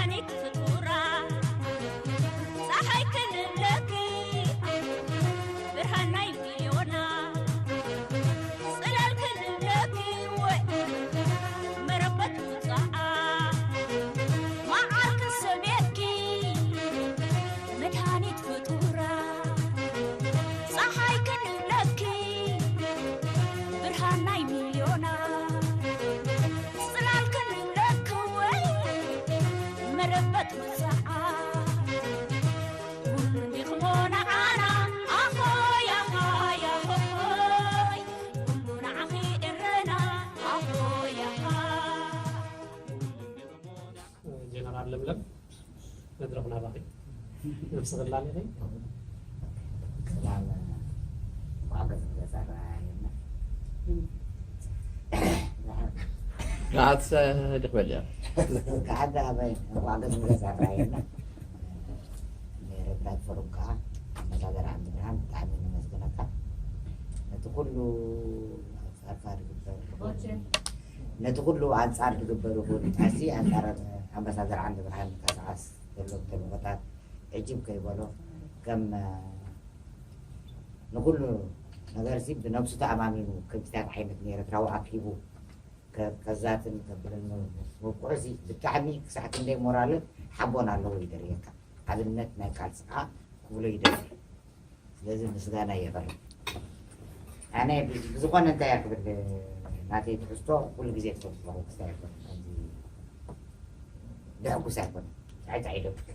ፍጡራ ጸሓይ ክንብለኪ ብርሃን ናይ ሚልዮና ጽላል ክንብለኪ ወይ መረበት ውጻዓ መዓር ክንሰምየኪ መድሃኒት ፍጡራ ጸሓይ ክንብለኪ ብርሃን ናይ ሚልዮና ጽላል ክንብለኪ ወይ መረበት ውጻዓ ኩሉ እንዲኽሞ ንዓና ኣኾይ ኣኾይ ኣኾይ ኩሉ ንዓኺ እረና ኣኾይ ኣኾይ ጀነራል ለምለም መድረኽ ናባኺ ነብሲ ኽላል ኢኺ። ሰላም ቋንቋ ዝገዛ ረኣየና ንዓት ድኽበል እያ። ከዓዳ ኣበይ ቋንቋ ዝገዛ ረኣየና ሜረ ፕላትፎርም ከዓ ኣምባሳደር ዓንዲ ብርሃን ብጣዕሚ ነመስግነካ ነቲ ኩሉ ኣንጻርካ ዝግበር ነቲ ኩሉ ኣንጻር ዝግበር ይኹን ቃልሲ ኣንጻር ኣምባሳደር ዓንዲ ብርሃን ምንቀሳቐስ ዘሎ ተልእኾታት ዕጅብ ከይበሎ ከም ንኩሉ ነገርሲ ብነብሱ ተኣማሚኑ ከምዚታት ዓይነት ንኤርትራዊ ኣኪቡ ከዛትን ከብልን ምብቅዑሲ ብጣዕሚ ክሳዕ ክንደይ ሞራልን ሓቦን ኣለዎ ይደልየካ ኣብነት ናይ ቃልስኻ ክብሎ ይደሊ ስለዚ ምስጋና የቕርብ ኣነ ብዝኾነ እንታይ ክብል ናተይ ትሕዝቶ ኩሉ ግዜ ትፈልጥዎ ክስታይ ኣይኮነ ከምዚ ደሕጉስ ኣይኮነ ጫዕጫዕ ይደብር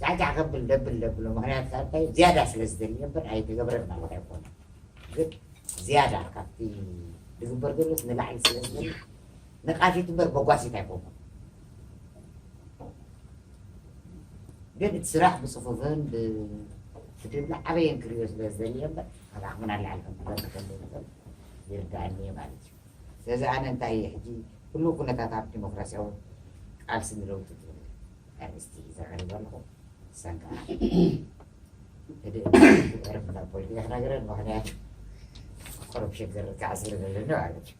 ጫዕጫዕ ከብል ደብል ደብሎ ምክንያት ካብ እንታይ ዝያዳ ስለ ዝደሊ እምበር ኣይተገብረን ማለት ኣይኮነ ግን ዝያዳ ካብቲ ዝግበር ዘሎስ ንላዕሊ ስለ ዝደሊ ነቃፊት እምበር በጓሲት ኣይኮንኩን ግን እቲ ስራሕ ብፅፉፍን ብትብል ዓበየን ክሪኦ ስለ ዝደሊ እምበር ካብ ዓቕምና ላዕሊ ከም ክገብር ከም ዘይንኽእል ይርዳእኒ እየ ማለት እዩ ስለዚ ኣነ እንታይ እየ ሕጂ ህልው ኩነታት ኣብ ዲሞክራሲያዊ ቃልሲ ንለውጢ ትብል ኣርእስቲ ዘቕርብ ኣለኹ ሰንካ ህድእ ዕርፍ ናብ ፖለቲካ ክነገረን ምክንያቱ ኮረፕሽን ዝርካዕ ስለ ዘለኒ ማለት እዩ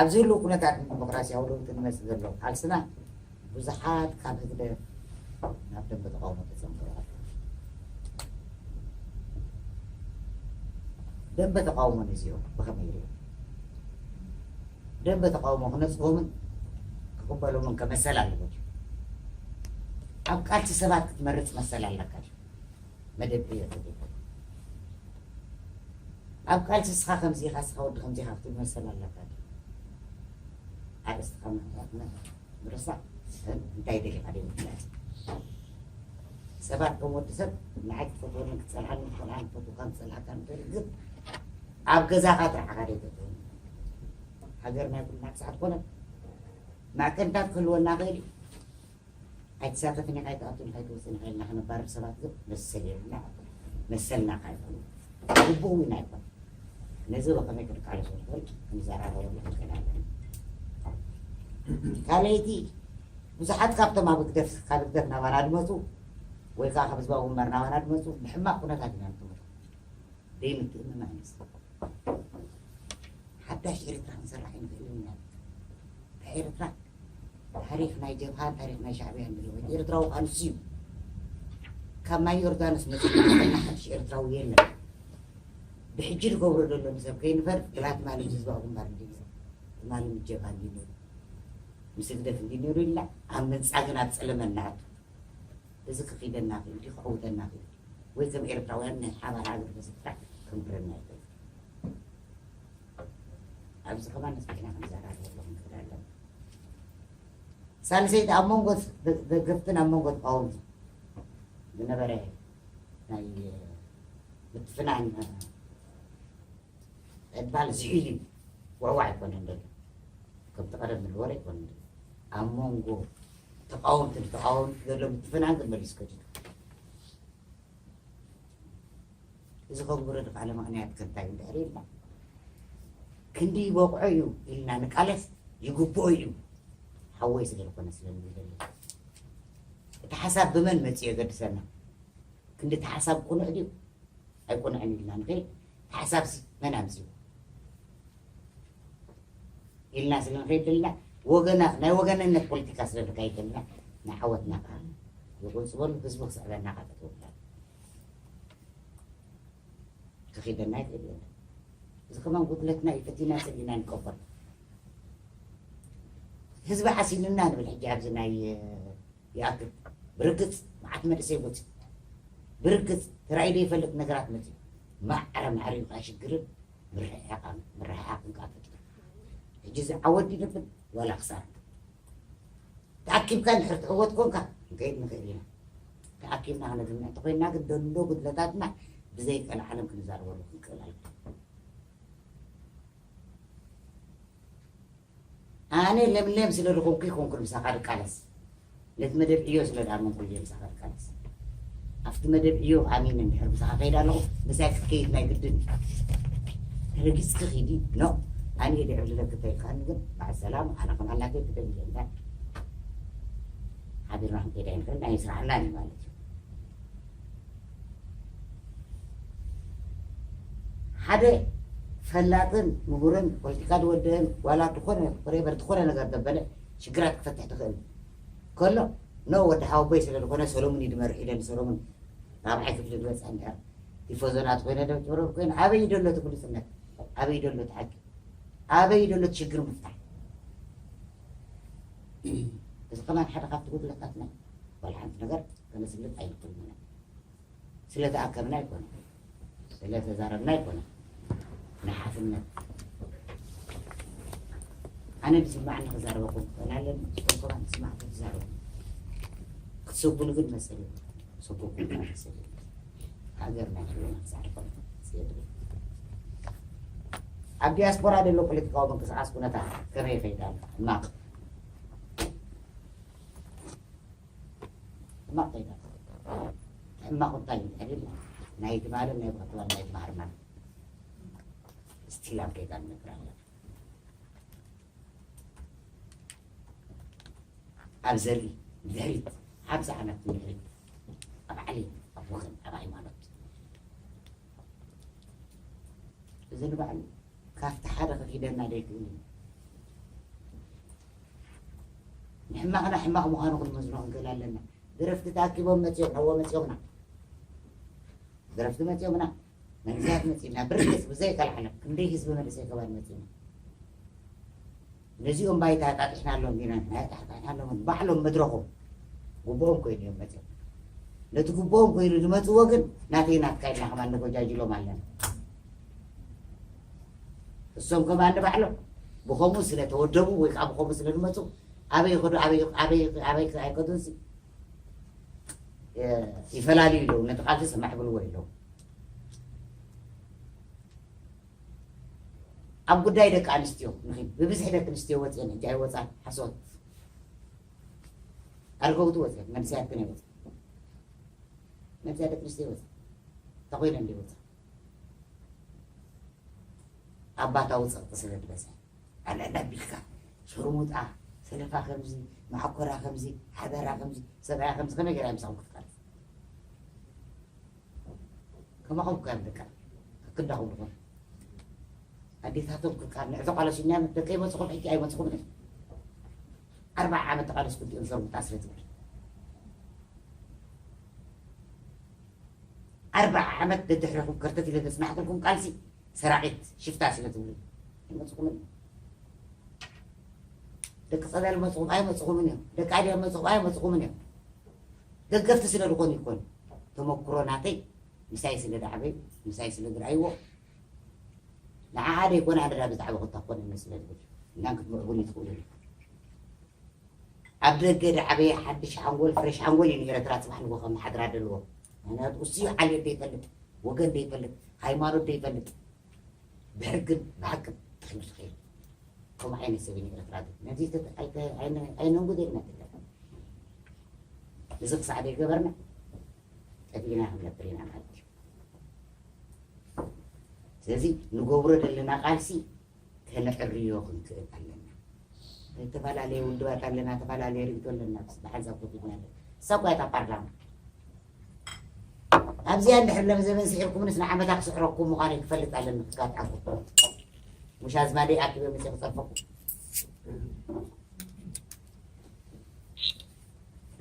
ኣብዚ ህልው ኩነታት ንዲሞክራሲያዊ ለውጢ ንመፅእ ዘሎ ቃልስና ብዙሓት ካብ ህግደፍ ናብ ደንበ ተቃውሞ ተፀንበሩ ኣለዉ ደንበ ተቃውሞ ነዚኦም ብኸመይ ይሪኦም ደንበ ተቃውሞ ክነፅሆምን ክቕበሎምን ከመሰል ኣለዎ ኣብ ቃልሲ ሰባት ክትመርፅ መሰል ኣለካ መደብ ዕዮ ተገይሩ ኣብ ቃልሲ እስኻ ከምዚ ኢኻ እስኻ ወዲ ከምዚ ኢኻ ክትብል መሰል ኣለካ ኣርእስትኻ ምርሳዕ እንታይ ደሊኻ ደ ምፍላጥ ሰባት ከም ወዲ ሰብ ንዓይ ክትፈትወኒ ክትፀልዓኒ ትኽእልዓን ትፈትውካን ትፀልዓካን ትኽእል ግን ኣብ ገዛኻ ጥራሕኻ ደ ተትህሉ ሃገር ናይ ኩልና ክሳዕ ትኮነት ማዕከንታት ክህልወና ክእል እዩ ኣይትሳተፍን ኢኻ ኣይትኣቱን ኢኻ ኣይትወፅን ኢኻ ኢልና ክነባርር ሰባት ግን መሰል የብልና መሰልና ካይኮኑ ግቡእ እውን ኣይኮነ ነዚ ብኸመይ ክንቃለሶ ንኽእል ክንዘራረበሉ ክንክእል ኣለና ካልኣይቲ ብዙሓት ካብቶም ኣብ ህግደፍ ካብ ህግደፍ ናባና ድመፁ ወይ ከዓ ካብ ህዝባዊ ግንባር ናባና ድመፁ ብሕማቕ ኩነታት ኢና ንጥምቶም ደይ ምትእምማን ሓዳሽ ኤርትራ ክንሰርሕ ኣይንኽእልን ኢና ኤርትራ ታሪኽ ናይ ጀብሃን ታሪኽ ናይ ሻዕብያን ንሪኦ ኤርትራዊ ቃልሲ እዩ ካብ ማይ ዮርዳኖስ መፅና ሓድሽ ኤርትራዊ የለን ብሕጂ ዝገብሮ ዘሎ ንሰብ ከይንፈር ግላ ትማሊ ህዝባዊ ግንባር እንዲ ትማሊ ምስ ጀብሃ እንዲ ነሩ ምስ ህግደፍ እንዲ ነሩ ኢልና ኣብ ምንፃ ግን ኣብ ፀለመ እናኣቱ እዚ ክኺደና ክእል ድዩ ክዕውተና ክእል ወይ ከም ኤርትራውያን ናይ ሓባር ሃገር መስርታ ክምብረና ይኽእል ኣብዚ ከማን ኣስቢሕና ክንዘራረበሉ ክንክእል ኣለና ሳልሰይቲ ኣብ መንጎ ደገፍትን ኣብ መንጎ ተቃወምቲ ዝነበረ ናይ ምትፍናን ዕባል ስኢሉ እዩ። ዋዕዋዕ ኣይኮነን ዘሎ። ከምቲ ቀደም ዝበረ ኣይኮነን ዘሎ። ኣብ መንጎ ተቃወምቲ ንተቃወምቲ ዘሎ ምትፍናን ግን መሊሱ ከዲዱ። እዚ ከግብሮ ዝኸኣለ ምኽንያት ከ እንታይ እንድሕር ኢልና ክንዲ ይበቕዖ እዩ ኢልና ንቃለስ ይግብኦ እዩ ሓወይ ስለ ዝኾነ ስለ ንብል ዘለና። እቲ ሓሳብ ብመን መፂኡ የገድሰና። ክንዲ እቲ ሓሳብ ቅኑዕ ድዩ ኣይቅኑዕን ኢልና ንኸይድ። እቲ ሓሳብሲ መን ኣምፂኡ? ኢልና ስለ ንኸይድ ደልና፣ ወገና-፣ ናይ ወገንነት ፖለቲካ ስለ ንካይድ ደልና፣ ንዓወትና ከዓ ይቑንጽበሉ፣ ህዝቢ ክስዕበና ከዓ ተትወብላ። ክኺደና ይኽእል እዩ። እዚ ከማን ጉድለትና እዩ፣ ፈቲና ጸሊእና ንቀበል። ህዝቢ ዓሲሉና ንብል ሕጂ ኣብዚ ናይ፣ እ፣ ይኣክል። ብርግጽ መዓት መንእሰይ ወጺኡ። ብርግጽ ተራእዩ ዘይፈልጥ ነገራት መጺኡ። ማዕረ ማዕሪኡ ከዓ ሽግርን ምርሕሓቕን፣ ምርሕሓቕን ከዓ ፈጢሩ። ሕጂ እዚ ዓወት ድዩ ንብል ዋላ ክሳራ? ተኣኪብካ እንድሕር ትዕወት ኮንካ ክንከይድ ንኽእል ኢና። ተኣኪብና ክነግምዕ እንተኾይንና ግን ደሎ ጉድለታትና ብዘይ ቀልዓለም ክንዛረበሉ ክንክእል ኣለና። ኣነ ለምለም ስለ ዝኾንኩ ይኮንኩ ምሳኻ ድቃለስ። ነቲ መደብ ዕዮ ስለ ድኣመንኩ እየ ምሳኻ ድቃለስ። ኣብቲ መደብ ዕዮ ኣሚነ እንድሕር ምሳኻ ከይድ ኣለኹ፣ ምሳይ ክትከይድ ናይ ግድን እዩ። ረጊጽኪ ኺዲ፣ ኖ፣ ኣነ እየ ድዕብልለኪ እንተኢልካኒ ግን፣ በዓል ሰላም፣ ኣነ ከማን ናተይ ክደሊ እየ እምበር፣ ሓቢርና ክንከይድ ኣይንኽእልን፣ ኣይስራሕናን እዩ ማለት እዩ። ሓደ ፈላጥን ምሁርን ፖለቲካ ዝወደአን ዋላ ዝኾነ ፎሬቨር ዝኾነ ነገር ዘበለ ሽግራት ክፈትሕ ትኽእል ከሎ፣ ኖ፣ ወዲ ሓወቦይ ስለ ዝኾነ ሰሎሙን እዩ ዝመርሕ ኢለ ንሰሎሙን ራብዓይ ክፍሊ ዝበጽሐ እንድሕር ቲፎዞ ናቱ ኮይነ ደብጭበረብ ኮይነ፣ ኣበይ እዩ ዘሎ እቲ ግሉጽነት? ኣበይ እዩ ዘሎ እቲ ሓቂ? ኣበይ እዩ ዘሎ እቲ ሽግር ምፍታሕ? እዚ ከማን ሓደ ካብቲ ጉድለታትና እዩ። ዋላ ሓንቲ ነገር ከነስልጥ ኣይንኽእልን ኢና። ስለ ተኣከብና ኣይኮነን፣ ስለ ተዛረብና ኣይኮነን። ንሓፍነት። ኣነ ዝስማዓኒ ክዛረበኩም ክኽእል ኣለኒ፣ ንስኹም ከማን ዝስማዕኩም ትዛረቡ። ክትሰጉኒ ግን መሰል የብሉን። ሰጉምኩም ግን መሰል የብሉን። ሃገርና ክብለና ክሳዕ ዝኾነ የድሊ። ኣብ ዲያስፖራ ዘሎ ፖለቲካዊ ምንቅስቓስ ኩነታት ከመይ ይኸይድ ኣሎ? ሕማቕ። ሕማቕ ከይዳ። ሕማቕ እንታይ እዩ? ድሕሪ ናይ ትማልን ናይ ብቐጥታን ናይ ትማርናን ስቲል ኣብ ከይዳ ንነብር ኣለና። ኣብ ዘርኢ፣ ድሕሪት፣ ሓምሳ ዓመት ንድሕሪት፣ ኣብ ዓሌት፣ ኣብ ወገን፣ ኣብ ሃይማኖት። እዚ ንባዕሉ ካብቲ ሓደ ከፊደና ዘይክእል እዩ። ንሕማቕና ሕማቕ ምዃኑ ክንመዝኖ ክንክእል ኣለና። ደረፍቲ ተኣኪቦም መጺኦም፣ ነዎ መጺኦምና። ደረፍቲ መጺኦምና። መንእሰያት መጺእና። ብርግጽ ብዘይ ቀልዓለም ክንደይ ህዝቢ መንእሰይ ከባድ መጺእና። ነዚኦም ባይታ ኣጣጢሕናሎም ዲና? ናይ ኣጣጢሕናሎም ባዕሎም መድረኾም ግቡኦም ኮይኑ እዮም መጺኦም። ነቲ ግቡኦም ኮይኑ ዝመጽዎ ግን ናተይ ናትካ ኢልና ከማን ነጎጃጅሎም ኣለና። እሶም ከማን ንባዕሎም ብኸምኡ ስለ ተወደቡ ወይ ከዓ ብኸምኡ ስለ ዝመጹ ኣበይ ይኸዱ፣ ኣበይ፣ ኣበይ፣ ኣበይ ኣይከዱን ሲ፣ እ፣ ይፈላልዩ ኣለዉ። ነቲ ቃልሲ ሰማዕ ይብልዎ ኣለዉ። ኣብ ጉዳይ ደቂ ኣንስትዮ ንኺድ፣ ብብዝሒ ደቂ ኣንስትዮ ወፅየን፣ ሕጂ ኣይወፃን፣ ሓሶት። ኣርገውቲ ወፅየን፣ መንእሰያት ግን ኣይወፅን። መንእሰያት ደቂ ኣንስትዮ ይወፅን። እንታይ ኮይነን እንዲ ወፅን? ኣባታዊ ፀቕጢ ስለ ዝበዝሐ። ኣልዕል ኣቢልካ፣ ሸርሙጣ፣ ሰለፋ ከምዚ፣ መዓኮራ ከምዚ፣ ሓዳራ ከምዚ፣ ሰብኣያ ከምዚ፣ ከመይ ገይራ ምሳኹም ክትቃለስ? ከማኹም እኮ እዮም ደቂ ኣንስትዮ። ከክንዳኹም ዝኾኑ። ኣዴታቶም ክቃል፣ ንዕዘ ቃለሱኛ፣ ደቀይ መጽኹም፣ ሕጂ ኣይመጽኹምን እዮም። ኣርባዓ ዓመት ተቃለስኩ፣ እዚኦም ሸርሙጣ ስለ ትብል። ኣርባዓ ዓመት ደድሕረኹም ከርተት ኢለ ዘጽናሕኩልኩም ቃልሲ፣ ሰራቒት፣ ሽፍታ ስለ ትብሉ። ኣይመጽኹምን እዮም። ደቂ ጸዳል መጽኹም፣ ኣይመጽኹምን እዮም። ደቂ ኣድያም መጽኹም፣ ኣይመጽኹምን እዮም። ደገፍቲ ስለ ዝኾኑ ይኮኑ። ተመክሮ ናተይ፣ ምሳይ ስለ ዝዓበዩ፣ ምሳይ ስለ ዝረኣይዎ፣ ንዓኣ ደይኮነ ኣነ ዳ ብዛዕባ ኮታ ክኾነኒ ስለ ዝብል፣ እናን ክትምዕቡኒ ትኽእሉ ኢኹም። ኣብ ደገ ዝዓበየ ሓድሽ ሓንጎል፣ ፍሬሽ ሓንጎል እዩ ንኤረትራ ጽባሕ ንግሆ ከመሓድራ ዘለዎ። ምኽንያቱ እሱ እዩ ዓሌት ዘይፈልጥ፣ ወገን ዘይፈልጥ፣ ሃይማኖት ዘይፈልጥ፣ ብሕግን ብሓቅን ተኺሉ ዝኸይድ። ከምኡ ዓይነት ሰብ እዩ ንኤረትራ ግን። ነዚ ተተ-፣ ኣይተ-፣ ኣይነ-፣ ኣይነንጉድ ኢልና ትግራይ። እዚ ክሳዕ ዘይገበርና ጠፊእና ክንነብር ኢና ማለት እዩ። ስለዚ ንገብሮ ዘለና ቃልሲ ከነዕርዮ ክንክእል ኣለና። ዝተፈላለየ ውድባት ኣለና፣ ዝተፈላለየ ርእይቶ ኣለና፣ ብሓንሳብ ኮፍ ኢልና ኣለና። እሳ እኳ እያ እታ ፓርላማ። ኣብዚኣ እንድሕር ለምዘመን ስዒርኩምንስ ንዓመታ ክስዕረኩም ምዃነይ ክፈልጥ ኣለኒ ክጋጥዓኩም። ሙሽ ኣዝማደይ ኣኪበ መፅየ ክፀርፈኩም።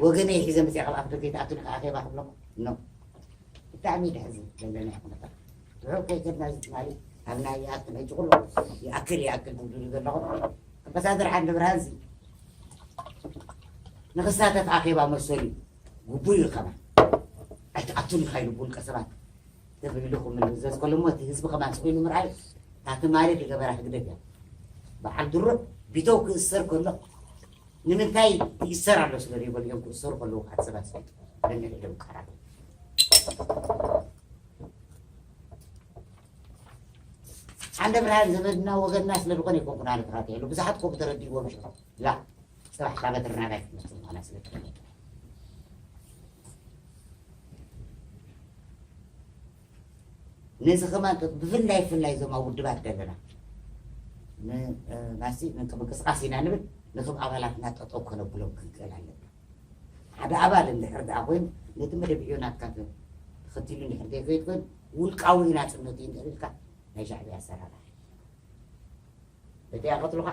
ወገነይ ሒዘ መፅኣ ካብ ኣፍ ደገ ይትኣቱኒ ከዓ ኣኼባ ክብለኩም ኖ። ብጣዕሚ ደሕዚ ዘለና ኩነታት ርሑቕ ከይከድና እዚ ትማሊ ኣብ ናይ ይኣክል ሕጂ ኩሉ ይኣክል ይኣክል ትብሉ ዘለኹም ኣምባሳደር ዓንደ ብርሃን እዚ ንክሳተፍ ኣኼባ መሰሉ ግቡእ እዩ። ከማን ኣይትኣቱኒ ካይሉ ብውልቀ ሰባት ተብሂሉ ክምዘዝ ከሎ እሞ እቲ ህዝቢ ከማን ስቕ ኢሉ ምርኣይ እታ ትማሊ ዝገበራ ህግደፍ እያ። በዓል ድሩዕ ቢተው ክእሰር ከሎ ንምንታይ ይእሰር ኣሎ ስለ ዘይበሉ እዮም ክእሰሩ ከለዉ ከዓ ሰባት ስሒቱ ለሚዕሎም ቃላት ዓንደ ብርሃን ዘመድና ወገንና ስለ ዝኾነ ይኮንኩን ኣነ ተኻቲዕሉ ብዙሓት ኮ ተረዲእዎም ላ ፅባሕ ካበትርና ናይ ትምህርቲ ምዃና ስለ ትፈልጥ ነዚ ከማን ብፍላይ ብፍላይ እዞም ኣብ ውድባት ዘለና ማሲ ምንቅስቃስ ኢና ንብል ነቶም ኣባላትና ጠጠው ከነብሎም ክንክእል ኣለና። ሓደ ኣባል እንድሕር ደኣ ኮይኑ ነቲ መደብ ዕዮ ናትካ ተኸቲሉ እንድሕር ዘይከይድ ኮይኑ ውልቃዊ ናፅነቱ እዩ እንድሕር ኢልካ ናይ ሻዕብያ ኣሰራርሓ በቲ ይቐትሉኻ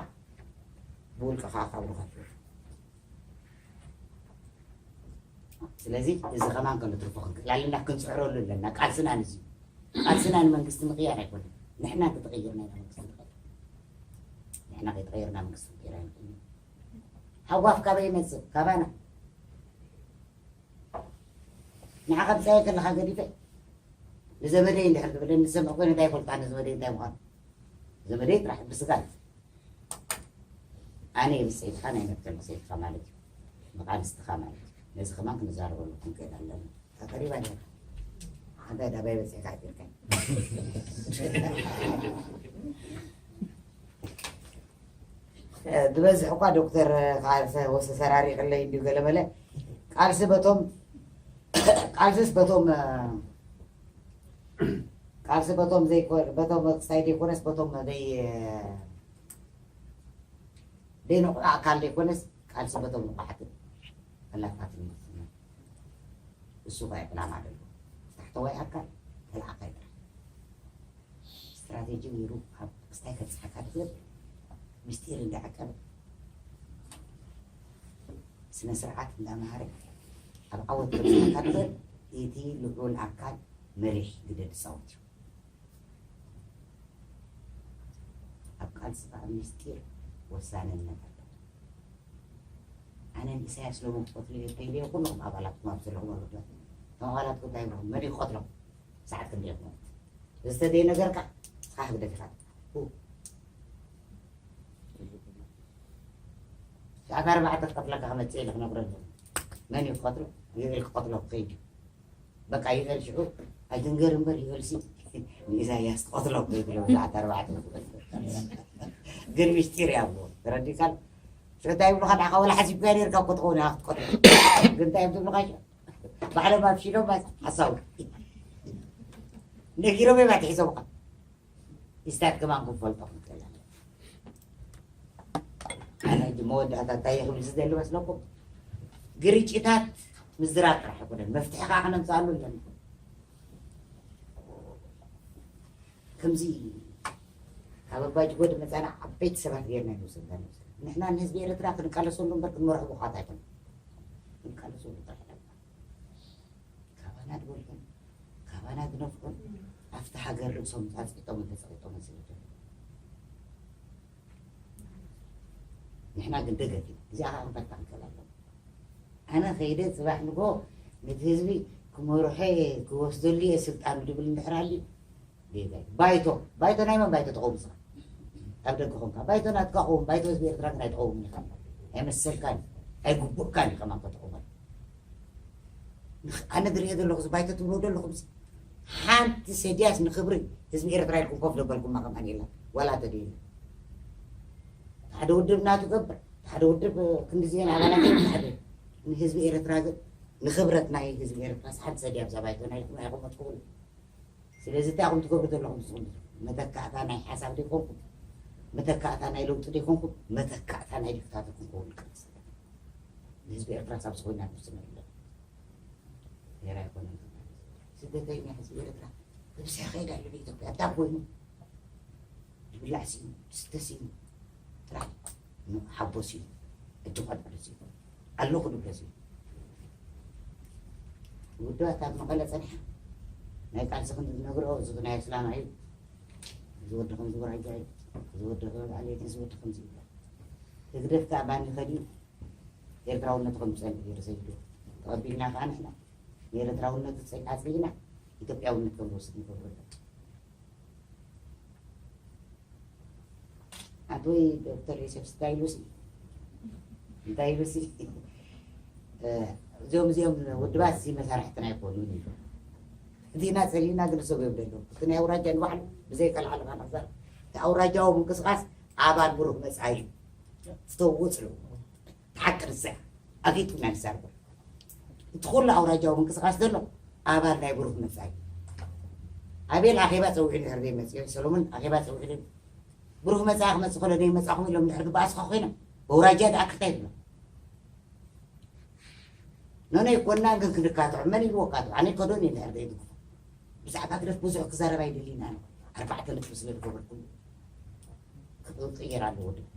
ብውልቅኻ ካብ ርኸት ስለዚ እዚ ከማን ከነትርፎ ክንክእል ኣለና፣ ክንፅዕረሉ ኣለና። ቃልስና ንዚ ቃልስና ንመንግስቲ ምቕያር ኣይኮነን። ንሕና እንተተቐይርና ኢና መንግስቲ ንቐይር። ንሕና ከይተቐየርና መንግስቲ ክንቀይር ኣይንኽእልን። ሃጓፍ ካበይ ይመፅእ? ካባና። ንዓኻ ምፃየ ከለኻ ገዲፈ ንዘመደይ እንድሕር ዝብለኒ ዝሰምዕ ኮይነ እንታይ ይፈልጣ ንዘመደይ እንታይ ምዃኑ? ዘመደይ ጥራሕ ብስጋ እዩ። ኣነ ብፅሒትካ ናይ መትከል ብፅሒትካ ማለት እዩ። መቃልስትኻ ማለት እዩ። ነዚ ከማን ክንዛረበሉ ክንክእል ኣለና። ተቐሪባ ኔራ። ሓንታይ ዳባይ በፂሕካ ኣጢርካይ። ዝበዝሕ እኳ ዶክተር ካልሰ ወሰ ሰራሪቕለይ እንዲሁ ገለመለ ቃልሲ በቶም ቃልስስ በቶም ቃልሲ በቶም ዘይኮ በቶም ክስታይ ዘይኮነስ በቶም ዘይ ዘይንቑሕ ኣካል ዘይኮነስ ቃልሲ በቶም ንቑሓትን ፈላጣትን ይፍጽም። እሱ ኸ ዕላማ ደሎ ታሕተዋይ ኣካል ተላኣካይ ጥራሕ ስትራቴጂ ገይሩ ካብ ክስታይ ከብፅሓካ ትኽእል ምስጢር እንዳዓቀበ ስነ ስርዓት እንዳምሃረ ኣብ ዓወት ከብፅሓካ ትኽእል እቲ ልዑል ኣካል መሪሕ ግደ ዝፃወት እዩ። ኣብ ቃልስኻ ኣብ ምስጢር ወሳንነት ኣሎ። ኣነ ንኢሳያስ ሎሚ ክቐትሎ እየ ከይደ ኩሎም ኣባላትኩም ኣብ ዘለኹም ኣሉና እቶም ኣባላትኩም እንታይ ይብልኹም መን እዩ ክቐትሎም ሰዓት ክንደይ ክመት ዝተደየ ነገርካ ስኻ ህግደፍ ኢኻ ሰዓት ኣርባዕተ ክቐትለካ ክመፅእ ኢለ ክነግረሉ መን እዩ ክቐትሎ ይብል ክቐትሎ ክኸይድ እዩ በቃ ይበል ሽዑ ኣይትንገር እምበር ይበልሲ ንኢሳያስ ትቐትሎ እኮ ይብሎ ብዛዕባ ኣርባዕተ ግን ምስጢር እያ ብሎ ተረዲካል ሽዑ እንታይ ይብሉካ ንዓኻ ወላ ሓሲብካዮ ነርካ እኮ ትኸውን ኢኻ ክትቀትሎ ግን እንታይ እዮም ትብሉካ ሽዑ ባዕሎም ኣብሺሎም ሓሳዊ ነጊሮም እዮም ኣትሒዞምካ ኢስታት ከማን ክንፈልጦ ክንክእል ኣለና ኣነ ሕጂ መወዳእታ እንታይ ክብል ዝደሊ መስለኩም ግርጭታት ምዝራብ ጥራሕ ኣይኮነን መፍትሒ ከዓ ክነምፅኣሉ ኣለና ከምዚ ካብ ኣባጅጎ ድመፃና ዓበይቲ ሰባት ገይርና ንውሰዳ ንውሰዳ ንሕና ንህዝቢ ኤርትራ ክንቃለሰሉ እምበር ክንመርሑ ብኳት ኣይኮነ ክንቃለሰሉ ጥራሕ ኣለና ካባና ድበልሑን ካባና ድነፍዑን ኣብቲ ሃገር ርእሶም ፃፅቂጦምን ተፀቂጦምን ስለ ዘለዉ ንሕና ግን ደገፍ ኢና እዚኣ ከዓ ክንፈታ ንክእል ኣለና ኣነ ከይደ ፅባሕ ንጎ ነቲ ህዝቢ ክመርሖ እየ ክወስደሉ እየ ስልጣኑ ድብል እንድሕር ሃልዩ ጌጋ እዩ ባይቶ ባይቶ ናይ መን ባይቶ ተቐውም ስኻ ኣብ ደገ ኮንካ ባይቶ ናትካ ኸውን ባይቶ ህዝቢ ኤርትራ ግን ኣይተቐውምን ኢኻ ኣይመሰልካን ኣይግቡእካን እዩ ከማን ከተቐውመሉ ኣነ ዝሪኦ ዘለኹ እዚ ባይቶ ትብሎ ዘለኹም ሓንቲ ሰድያስ ንክብሪ ህዝቢ ኤርትራ ኢልኩም ኮፍ ደበልኩማ ከማን የላ ዋላ ተደይሉ ሓደ ውድብ ናቱ ገብር ሓደ ውድብ ክንዲ ዜና ኣባላት ሓደ ንህዝቢ ኤርትራ ግን ንክብረት ናይ ህዝቢ ኤርትራ ሓንቲ ሰድያ ብዛ ባይቶ ናይ ኢልኩም ኣይቆመጥኩምን ስለዚ እንታይ ኢኹም ትገብሩ ዘለኹም ትኹም መተካእታ ናይ ሓሳብ ዘይኮንኩም መተካእታ ናይ ለውጢ ዘይኮንኩም መተካእታ ናይ ዲክታተር ክንከውን ንቀርብ ዘለና ንህዝቢ ኤርትራ ሳብ ዝኾይና ንርስነ ኣለና ነራ ኣይኮነን ስደተኛ ህዝቢ ኤርትራ ነብሲ ከይዳ ኢሉ ኢትዮጵያ እንታይ ኮይኑ ዝብላዕ ሲኑ ዝስተ ሲኑ ጥራሕ ሓጎስ እዩ። እጅ ቆልዑ ደስ እዩ ኣለኹ ድብለስ እዩ። ውድባት ኣብ መቐለ ጸኒሓ ናይ ቃልሲ ክንዲ ዝነግሮ፣ እዚ ናይ ኣስላማ እዩ፣ እዚ ወዲ ከምዚ ጉራጃ እዩ፣ እዚ ወዲ ከምዚ ዓሌት እዩ፣ እዚ ወዲ ከምዚ ይብላል። ህግደፍ ከኣ ባኒ ከዲኡ ኤርትራውነት ከም ዝጸልእ ገይሩ ሰይዱ። ተቐቢልና ከኣ ንሕና ንኤርትራውነት ጸ-፣ ኣጽሊእና ኢትዮጵያውነት ከም ዝወስድ ንገብሮ ኣለና። ኣቶይ ዶክተር ዮሴፍ እንታይ ኢሉሲ እንታይ ኢሉሲ፣ እ፣ እዚኦም እዚኦም ውድባት እዚ መሳርሕትና ኣይኮኑን እዩ። እዚና ጸሊእና ግን ሰብ እዮም ደለዉ። እቲ ናይ ኣውራጃ ንባዕሉ ብዘይ ከልዓለ ካናዛ እቲ ኣውራጃዊ ምንቅስቃስ ኣባል ብሩህ መጻኢ እዩ። ዝተውጽሉ ሓቂ ንሳ ኣፊቱ ናይ ንሳ እቲ ኩሉ ኣውራጃዊ ምንቅስቃስ ዘሎ ኣባል ናይ ብሩህ መጻኢ። ኣቤል ኣኼባ ጸዊዑ ድሕር ዘይመጽኦ፣ ሰሎሞን ኣኼባ ጸዊዑ ደይ-፣ ብሩህ መጻኢ ክመጽእ ከሎ ደይመጻኹም ኢሎም ድሕር ዝበኣስኻ ኮይኖም፣ በውራጃ ደኣ ክታይ ብሎ። ኖኖ ይኮና ግን ክንካትዖ፣ መን ኢልዎ ካትዖ? ኣነ ይከዶን እየ ድሕር ዘይድግፎ። ብዛዕባ ግደፍ ብዙሕ ክዛረብ ኣይደልን ኣነ። ኣርባዕተ ነጥቢ ስለ ዝገበርኩ ክቕየር ኣለዎ ድብል።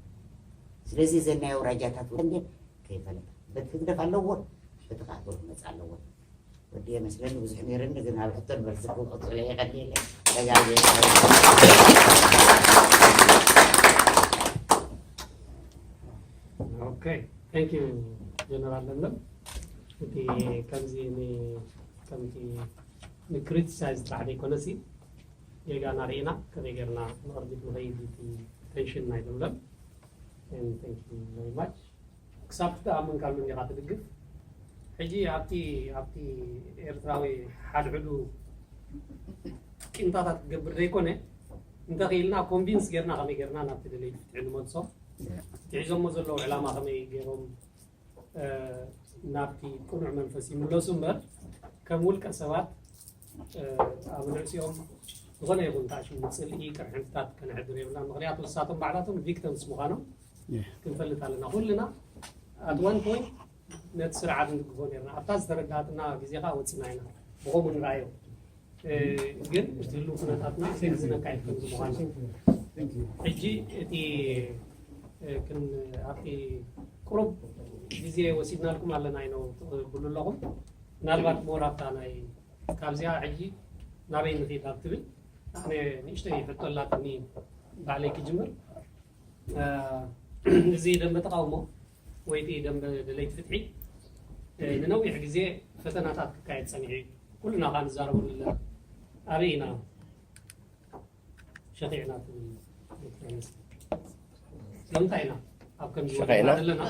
ስለዚ እዘን ናይ ኣውራጃታት ወንጌል ከይፈለጣ። በቲ ህግደፍ ኣለዎ፣ በቲ ከዓ ብሩህ መጻኢ ኣለዎ። ወዲ የመስለኒ ብዙሕ ነይረኒ፣ ግን ኣብ ሕቶን መልሲ ክቕጽሎ እየ። ቀኒለ ተጋግየ። ኦኬ፣ thank you ጀነራል ለምለም። እቲ ከምዚ ን-፣ ከምቲ ንክሪቲሳይዝ ጥራሕ ዘይኮነሲ ጌጋና ርኢና ከመይ ጌርና ንቕድሚት ንኸይድ እቲ ቴንሽን ናይ ለምለም። And thank you very much። ክሳብ ትኣምን ካብ እንዲኻ ትድግፍ። ሕጂ ኣብቲ፣ ኣብቲ ኤርትራዊ ሓድሕዱ ቂምታታት ክገብር ዘይኮነ፣ እንተኽኢልና ኮንቪንስ ጌርና ከመይ ጌርና ናብቲ ደለይቲ ፍትሒ ንመልሶ። እቲ ሒዞሞ ዘለዉ ዕላማ ከመይ ገይሮም፣ እ፣ ናብቲ ቅኑዕ መንፈስ ይምለሱ እምበር፣ ከም ውልቀ ሰባት፣ እ፣ ኣብ ርእሲኦም ዝኾነ ይኹን ታሽሙ ጽልኢ ቅርሕንትታት ከነሕድር የብልና። ምኽንያቱ ንሳቶም ባዕላቶም ቪክተምስ ምዃኖም ክንፈልጥ ኣለና። ኩልና ኣት ዋን ፖይንት ነቲ ስርዓት ንድግፎ ነርና። ኣብታ ዝተረዳእትና ግዜ ከዓ ወፂና ኢና። ብኸምኡ ንረኣዮ። እ፣ ግን እቲ ህልው ኩነታትና ዘግዝነካ እዩ ከምዚ ምዃኑ። ሕጂ እቲ፣ እ፣ ክን-፣ ኣብቲ ቁሩብ ግዜ ወሲድናልኩም ኣለና ኢኖ ትብሉ ኣለኹም። ምናልባት ሞር ኣብታ ናይ ካብዚኣ ሕጂ ናበይ ንኽድ ኣብ ትብል ኣነ ንእሽተይ ሕቶ ኣላትኒ ባዕለይ ክጅምር። እ፣ እዚ ደንበ ተቃውሞ ወይ እቲ ደንበ ደለይቲ ፍትሒ፣ እ፣ ንነዊሕ ግዜ ፈተናታት ክካየድ ጸኒሑ እዩ። ኩልና ከኣ ንዛረበሉ ኣለና። ኣበይ ኢና ሸኺዕና ትብል ዶክተር መስፍን? ስለምንታይ ኢና ኣብ ከምዚ ሸኺዕና? ወዲቕና ዘለና?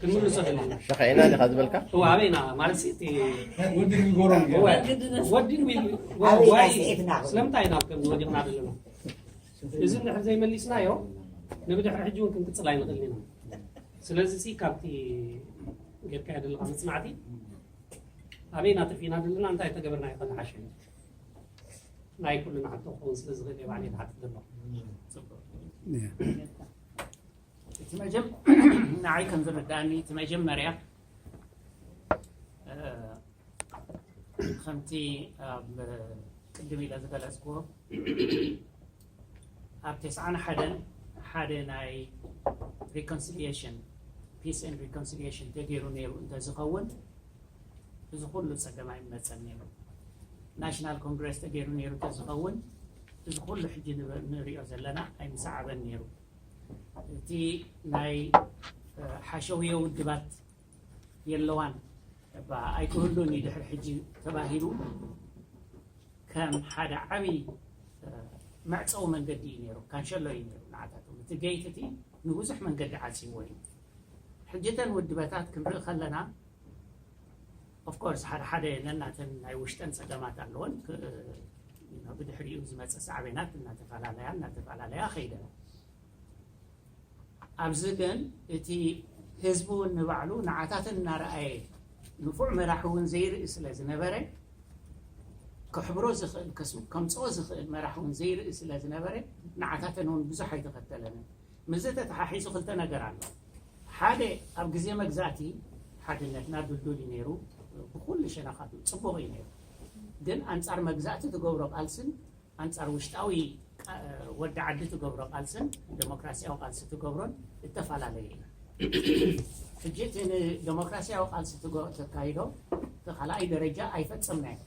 ክንምልሶ ዘለና። ሸኺዕና ዲኻ ዝበልካ? እወ፣ ኣበይ ኢና? ማለት ሲ፣ እቲ ወዲ ግንጎሮን እወ፣ ወዲ ዊል-፣ ወ-፣ ኣበይ ኢና ዋይ-፣ ስዒትና? ስለምንታይ ኢና ኣብ ከምዚ ወዲቕና ዘለና? እዚ እንድሕር ዘይመሊስናዮ፣ ንብድሕሪ ሕጂ እውን ክንቅጽል ኣይንኽእልን ኢና። ስለዚ ሲ፣ ካብቲ ጌርካዮ ዘለኻ መጽናዕቲ፣ ኣበይ ኢና ጠፊእና ዘለና፣ እንታይ ተገበርና እዩ ዝሓሸ? ናይ ኩልና ሕቶ ክኸውን ስለ ዝኽእል እየ ባዕለይ ዝሓትት ዘለኹ። እቲ መጀም-፣ ንዓይ ከም ዝርዳእኒ፣ እቲ መጀመርያ፣ እ፣ ከምቲ ኣብ ቅድም ኢለ ዝገለጽክዎ፣ ኣብ ተስዓን ሓደን ሓደ ናይ reconciliation፣ peace and reconciliation ተገይሩ ነይሩ እንተዝኸውን፣ እዚ ኩሉ ጸገም ኣይመጸን ነይሩ። ናሽናል ኮንግረስ ተገይሩ ነይሩ እንተዝኸውን፣ እዚ ኩሉ ሕጂ ንበ-፣ ንሪኦ ዘለና ኣይምሰዓበን ነይሩ። እቲ ናይ፣ እ፣ ሓሸውየ ውድባት የለዋን፣ እባ ኣይክህሉን እዩ ድሕሪ ሕጂ ተባሂሉ፣ ከም ሓደ ዓብዪ፣ እ፣ መዕጸዊ መንገዲ እዩ ነይሩ፣ ካንሸሎ እዩ ነይሩ ንዓታቶም። እቲ ገይት እቲ ንብዙሕ መንገዲ ዓጽይዎ እዩ። ሕጂ እተን ውድበታት ክንርኢ ከለና፣ ኦፍኮርስ፣ ሓደ ሓደ ነናተን ናይ ውሽጠን ጸገማት ኣለወን። ክ-፣ ብድሕሪኡ ዝመጸ ሳዕቤናት እናተፈላለያ፣ እናተፈላለያ ኸይደን። ኣብዚ ግን እቲ ህዝቢ እውን ንባዕሉ ንዓታተን እናረኣየ፣ ንፉዕ መራሒ እውን ዘይርኢ ስለ ዝነበረ፣ ክሕብሮ ዝኽእል፣ ከስ-፣ ከምጽኦ ዝኽእል መራሒ እውን ዘይርኢ ስለ ዝነበረ፣ ንዓታተን እውን ብዙሕ ኣይተኸተለንን። ምስዚ ተተሓሒዙ ክልተ ነገር ኣሎ። ሓደ፣ ኣብ ግዜ መግዛእቲ ሓድነትና ድልዱል እዩ ነይሩ፣ ብኩሉ ሸነኻቱ ጽቡቕ እዩ ነይሩ። ግን ኣንጻር መግዛእቲ ትገብሮ ቃልስን ኣንጻር ውሽጣዊ ወዲ ዓዲ ትገብሮ ቃልስን ዴሞክራሲያዊ ቃልሲ ትገብሮን እተፈላለየ እዩ። ሕጂ እቲ ንዴሞክራሲያዊ ቃልሲ ትገ- ተካይዶ እቲ ካልኣይ ደረጃ ኣይፈጸምናዮ።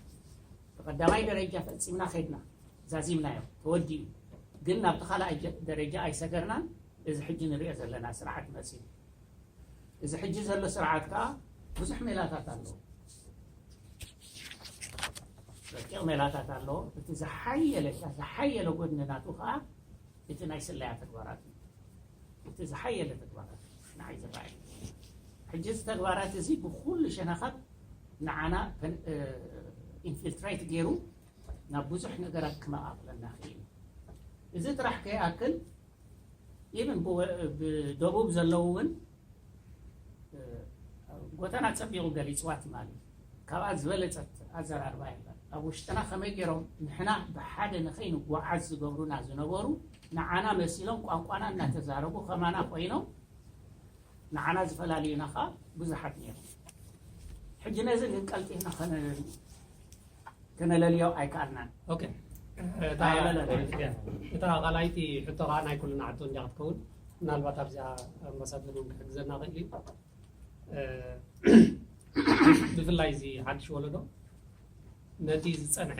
እቲ ቀዳማይ ደረጃ ፈጺምና ከድና ዛዚምናዮ ተወዲኡ፣ ግን ናብቲ ካልኣይ ጀ- ደረጃ ኣይሰገርናን። እዚ ሕጂ ንሪኦ ዘለና ስርዓት መጺኡ። እዚ ሕጂ ዘሎ ስርዓት ከዓ ብዙሕ ሜላታት ኣለዎ። ረቂቕ ሜላታት ኣለዎ። እቲ ዝሓየለ ዝሓየለ ጎድኒ ናቱ ከዓ እቲ ናይ ስለያ ተግባራት እዩ። እቲ ዝሓየለ ተግባራት ንዓይ ዝረኣየ። ሕጂ እዚ ተግባራት እዚ ብኩሉ ሸነኻት ንዓና ኢንፊልትሬት ገይሩ ናብ ብዙሕ ነገራት ክመቓቕለና ክእል። እዚ ጥራሕ ከይኣክል ኢቨን ብደቡብ ዘለዉ እውን ጎተና ጸቢቑ ገሊፅዋ ትማሊ። ካብኣ ዝበለፀት ኣዘራርባ የለን። ኣብ ውሽጥና ከመይ ገይሮም ንሕና ብሓደ ንኸይንጓዓዝ ዝገብሩና ዝነበሩ ንዓና መሲሎም ቋንቋና እናተዛረቡ ከማና ኮይኖም ንዓና ዝፈላልዩና ከዓ ብዙሓት ነይሮም። ሕጂ ነዚ ግን ቀልጢፍና ከነ- ከነለልዮ ኣይከኣልናን። ኦኬ እታ ካልኣይቲ ሕቶ ከዓ ናይ ኩልና ሕቶ እንዲያ ክትከውን ምናልባት ኣብዚኣ ኣምባሳደር እውን ክሕግዘና ክእል እዩ። ብፍላይ እዚ ሓድሽ ወለዶ ነቲ ዝፀንሐ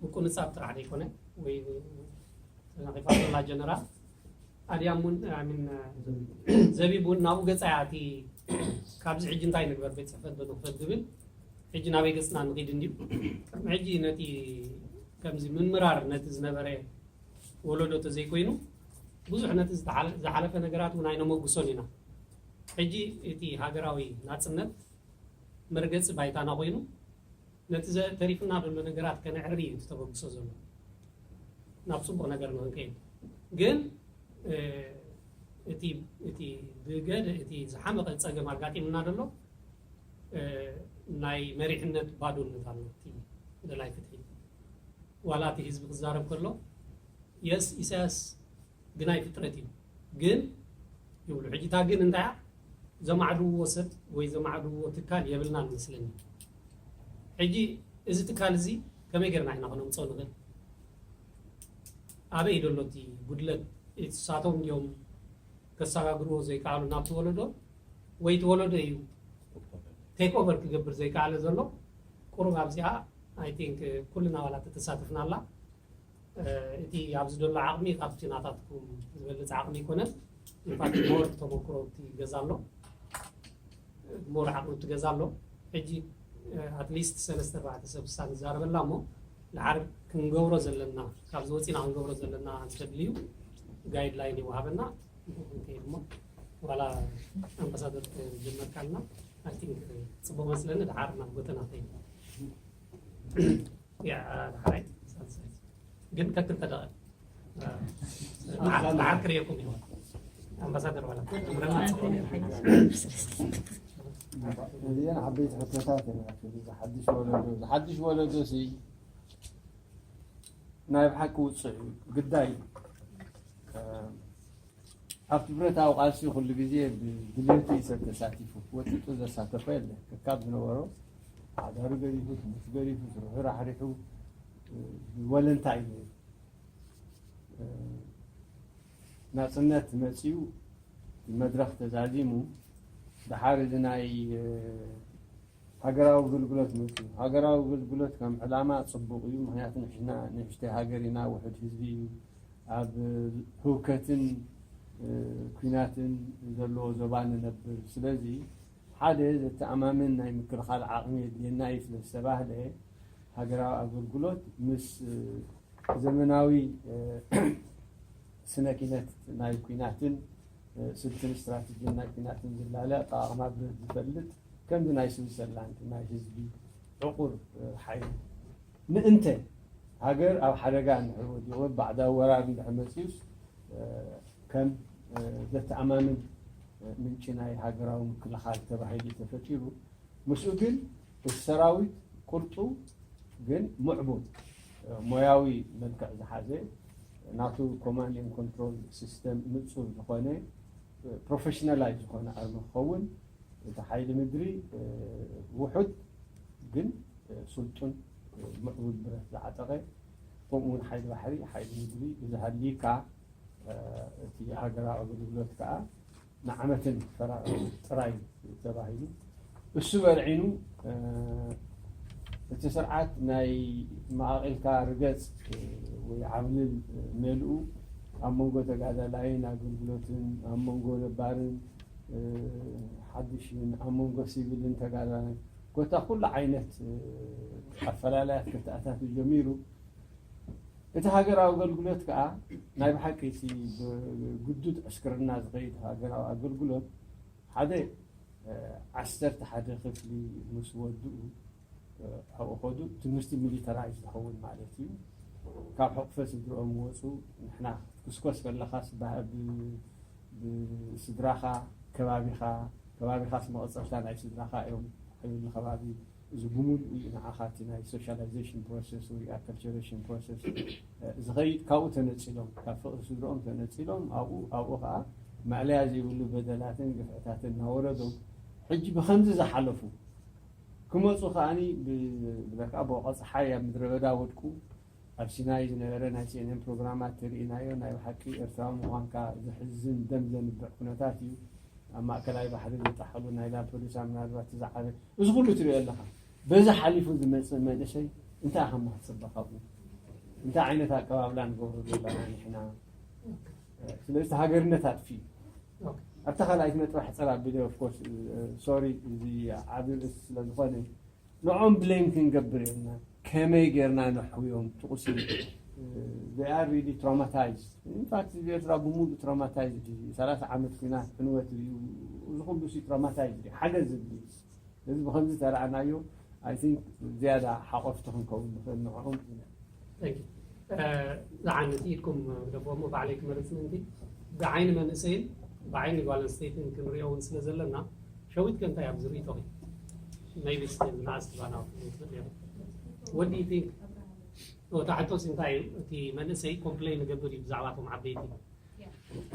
ምቁንፃብ ጥራሕ ዘይኮነ ወይ ተነቂፋ ዘላ ጀነራል ኣድያም እውን ዘቢብ እውን ናብኡ ገፃ እያ እቲ ካብዚ ሕጂ እንታይ ንግበር ቤት ፅሕፈት ዶ ንክፈት ዝብል ሕጂ ናበይ ገፅና ንኺድ እንድዩ። ቅድሚ ሕጂ ነቲ ከምዚ ምምራር ነቲ ዝነበረ ወለዶ ተዘይኮይኑ ብዙሕ ነቲ ዝሓለፈ ነገራት እውን ኣይነመጉሶን ኢና። ሕጂ እቲ ሃገራዊ ናፅነት መርገፂ ባይታና ኮይኑ ነቲ ተሪፍና ዘሎ ነገራት ከነዕሪ እዩ ተበግሶ ዘሎ ናብ ፅቡቅ ነገር ንክንከይድ ግን እቲ እቲ ብገደ እቲ ዝሓመቀ ፀገም ኣጋጢምና ዘሎ ናይ መሪሕነት ባዶነት ኣሎ። እቲ ደላይ ፍትሒ ዋላ እቲ ህዝቢ ክዛረብ ከሎ የስ ኢሳያስ ግናይ ፍጥረት እዩ ግን ይብሉ። ሕጂ እታ ግን እንታይ እያ ዘማዕድውዎ ሰብ ወይ ዘማዕድውዎ ትካል የብልናን መስለኒ። ሕጂ እዚ ትካል እዚ ከመይ ጌርና ኢና ክነምፅኦ ንኽእል? ኣበይ ደሎ እቲ ጉድለት? እሳቶም እንዲዮም ከሰጋግርዎ ዘይከኣሉ ናብቲ ወለዶ ወይ እቲ ወለዶ እዩ ቴክ ኦቨር ክገብር ዘይከኣለ ዘሎ? ቁሩብ ኣብዚኣ ኣይ ቲንክ ኩልና ዋላ ተተሳተፍናላ እቲ ኣብዚ ዘሎ ዓቕሚ ካብቲ ናታትኩም ዝበልፅ ዓቕሚ ኣይኮነን። ኢንፋክት ሞር ተመክሮ እቲ ገዛ ኣሎ ሞር ዓቕሚ እቲ ገዛ ኣሎ። ሕጂ ኣትሊስት ሰለስተ ኣርባዕተ ሰብ ስሳ ንዛረበላ እሞ ድሓር ክንገብሮ ዘለና ካብዚ ወፂና ክንገብሮ ዘለና እንተድልዩ ጋይድ ላይን ይወሃበና። ንክንከይድ እሞ ዋላ ኣምባሳደር ጀመርካልና ኣይ ቲንክ ፅቡቅ መስለኒ ድሓር ናብ ጎተና ከይድ ያ ድሓራይ ሳልሳይ ግን ከክልተ ደቐ ድሓር ክርእየኩም ይሆን ኣምባሳደር ዋላ እዚአን ዓበይቲ ሕቶታት እየን። ዝሓድሽ ወለዶ ዝሓድሽ ወለዶ ሲ ናይ ብሓቂ ውፅዕ እዩ ግዳይ እዩ። ኣብቲ ብረታዊ ቃልሲ ኩሉ ግዜ ብድልየቱ እዩ ሰብ ተሳቲፉ ወጢጡ ዘሳተፎ የለ ከካብ ዝነበሮ ሓዳሩ ገዲፉ ትምህርቱ ገዲፉ ስርሑ ራሕሪሑ ብወለንታ እዩ ነይሩ። ናፅነት መፅዩ መድረኽ ተዛዚሙ ድሓር እዚ ናይ ሃገራዊ ኣገልግሎት መፅዩ። ሃገራዊ ኣገልግሎት ከም ዕላማ ፅቡቕ እዩ። ምክንያቱ ንሕና ንእሽተይ ሃገር ኢና፣ ውሑድ ህዝቢ እዩ። ኣብ ህውከትን ኩናትን ዘለዎ ዞባ ንነብር። ስለዚ ሓደ ዘተኣማምን ናይ ምክልኻል ዓቕሚ የድልየና እዩ ስለዝተባህለ ሃገራዊ ኣገልግሎት ምስ ዘመናዊ ስነ ኪነት ናይ ኩናትን ስልትን ስትራተጂን ናይ ኩናትን ዝላለ ኣጠቓቕማ ብረት ዝፈልጥ ከምዚ ናይ ስዊዘርላንድ ናይ ህዝቢ ዕቑር ሓይሊ ምእንተ ሃገር ኣብ ሓደጋ እንድሕር ወዲቑ ባዕዳዊ ወራር እንድሕር መፂኡስ ከም ዘተኣማምን ምንጪ ናይ ሃገራዊ ምክልኻል ተባሂሉ ተፈጢሩ ምስኡ ግን እቲ ሰራዊት ቅርፁ ግን ምዕቡል ሞያዊ መልክዕ ዝሓዘ ናቱ command and control system ንፁር ዝኾነ professionalize ዝኾነ ኣርሚ ክኸውን እቲ ሓይሊ ምድሪ ውሑድ ግን ስልጡን ምዕቡል ብረት ዝዓጠቐ ከምኡ እውን ሓይሊ ባሕሪ፣ ሓይሊ ምድሪ ብዝሃልይካ እቲ ሃገራዊ ኣገልግሎት ከዓ ንዓመትን ፈራ ጥራይ ተባሂሉ እሱ በልዒኑ እቲ ስርዓት ናይ መቓቒልካ ርገጽ ወይ ዓብልል መልኡ ኣብ መንጎ ተጋዳላይን ኣገልግሎትን ኣብ መንጎ ነባርን ሓድሽን ኣብ መንጎ ሲቪልን ተጋዳላይን ኮታ ኩሉ ዓይነት ኣፈላላያት ከተኣታቱ ጀሚሩ። እቲ ሃገራዊ ኣገልግሎት ከዓ ናይ ብሓቂ እቲ ብግዱድ ዕስክርና ዝኸይድ ሃገራዊ ኣገልግሎት ሓደ ዓሰርተ ሓደ ክፍሊ ምስ ወድኡ ኣብኡ ከዱ ትምህርቲ ሚሊተራይዝ ዝኸውን ማለት እዩ። ካብ ሕቑፈ ስድርኦም ወፁ። ንሕና ክትኩስኮስ ከለኻስ ብስድራኻ ከባቢኻ ከባቢኻስ መቐፀልታ ናይ ስድራኻ እዮም። ሕብል ከባቢ እዚ ብምሉእ እዩ ንዓኻ እቲ ናይ ሶሻላይዜሽን ፕሮሰስ ወይ ኣከልቸሬሽን ፕሮሰስ ዝኸይድ ካብኡ ተነፂሎም ካብ ፍቕሪ ስድርኦም ተነፂሎም ኣብኡ ኣብኡ ከዓ ማእለያ ዘይብሉ በደላትን ግፍዕታትን እናወረዶም ሕጂ ብከምዚ ዝሓለፉ ክመፁ ከዓኒ ብለካ ብቆፅሓይ ኣብ ምድረ በዳ ወድቁ ኣብ ሲናይ ዝነበረ ናይ ሲኤንኤን ፕሮግራማት ተርእናዮ ናይ ብሓቂ ኤርትራዊ ምዃንካ ዘሕዝን ደም ዘንብዕ ኩነታት እዩ። ኣብ ማእከላይ ባሕሪ ዝጠሓሉ ናይ ላምፐዱሳ ምናልባት ዝዓበ እዚ ኩሉ ትሪኦ ኣለኻ። በዚ ሓሊፉ ዝመፅእ መንእሰይ እንታይ ኢኻ ክትፅበ ካብኡ? እንታይ ዓይነት ኣቀባብላ ንገብረሉ ኣለና ንሕና? ስለዚ ሃገርነት ኣጥፊ ኣብታ ካልኣይቲ ነጥባ ሕፀር ኣቢለ ኦፍኮርስ ሶሪ እዚ ዓብዪ ርእሲ ስለዝኾነ ንዖም ብሌም ክንገብር የብልና። ከመይ ጌርና ነሕውዮም ትቁሲ they are really traumatized in fact እዚ ኤርትራ ብምሉእ traumatized እዩ። ሰላሳ ዓመት ኩናት ዕንወት እዩ። እዚ ኩሉ ሲ traumatized እዩ። ሓገዝ ዝብል እዩ። እዚ ብከምዚ ተረኣናዮ I think ዝያዳ ሓቆፍቲ ክንከውን ንኽእል ንዕኦም ኢና። ዝዓነት ኢድኩም ግደፍዎ እሞ ባዕለይ ክመልስ ምእንቲ ብዓይኒ መንእሰይን ብዓይኒ ጓል ኣንስተይትን ክንሪኦ እውን ስለ ዘለና ሸዊት ከ እንታይ ኣብዚ ርእይቶኺ maybe still ንኣስ ባና ትኽእል ነሩ what do you think እታ ሕቶስ እንታይ እዩ እቲ መንእሰይ ኮምፕሌን ይገብር እዩ ብዛዕባ እቶም ዓበይቲ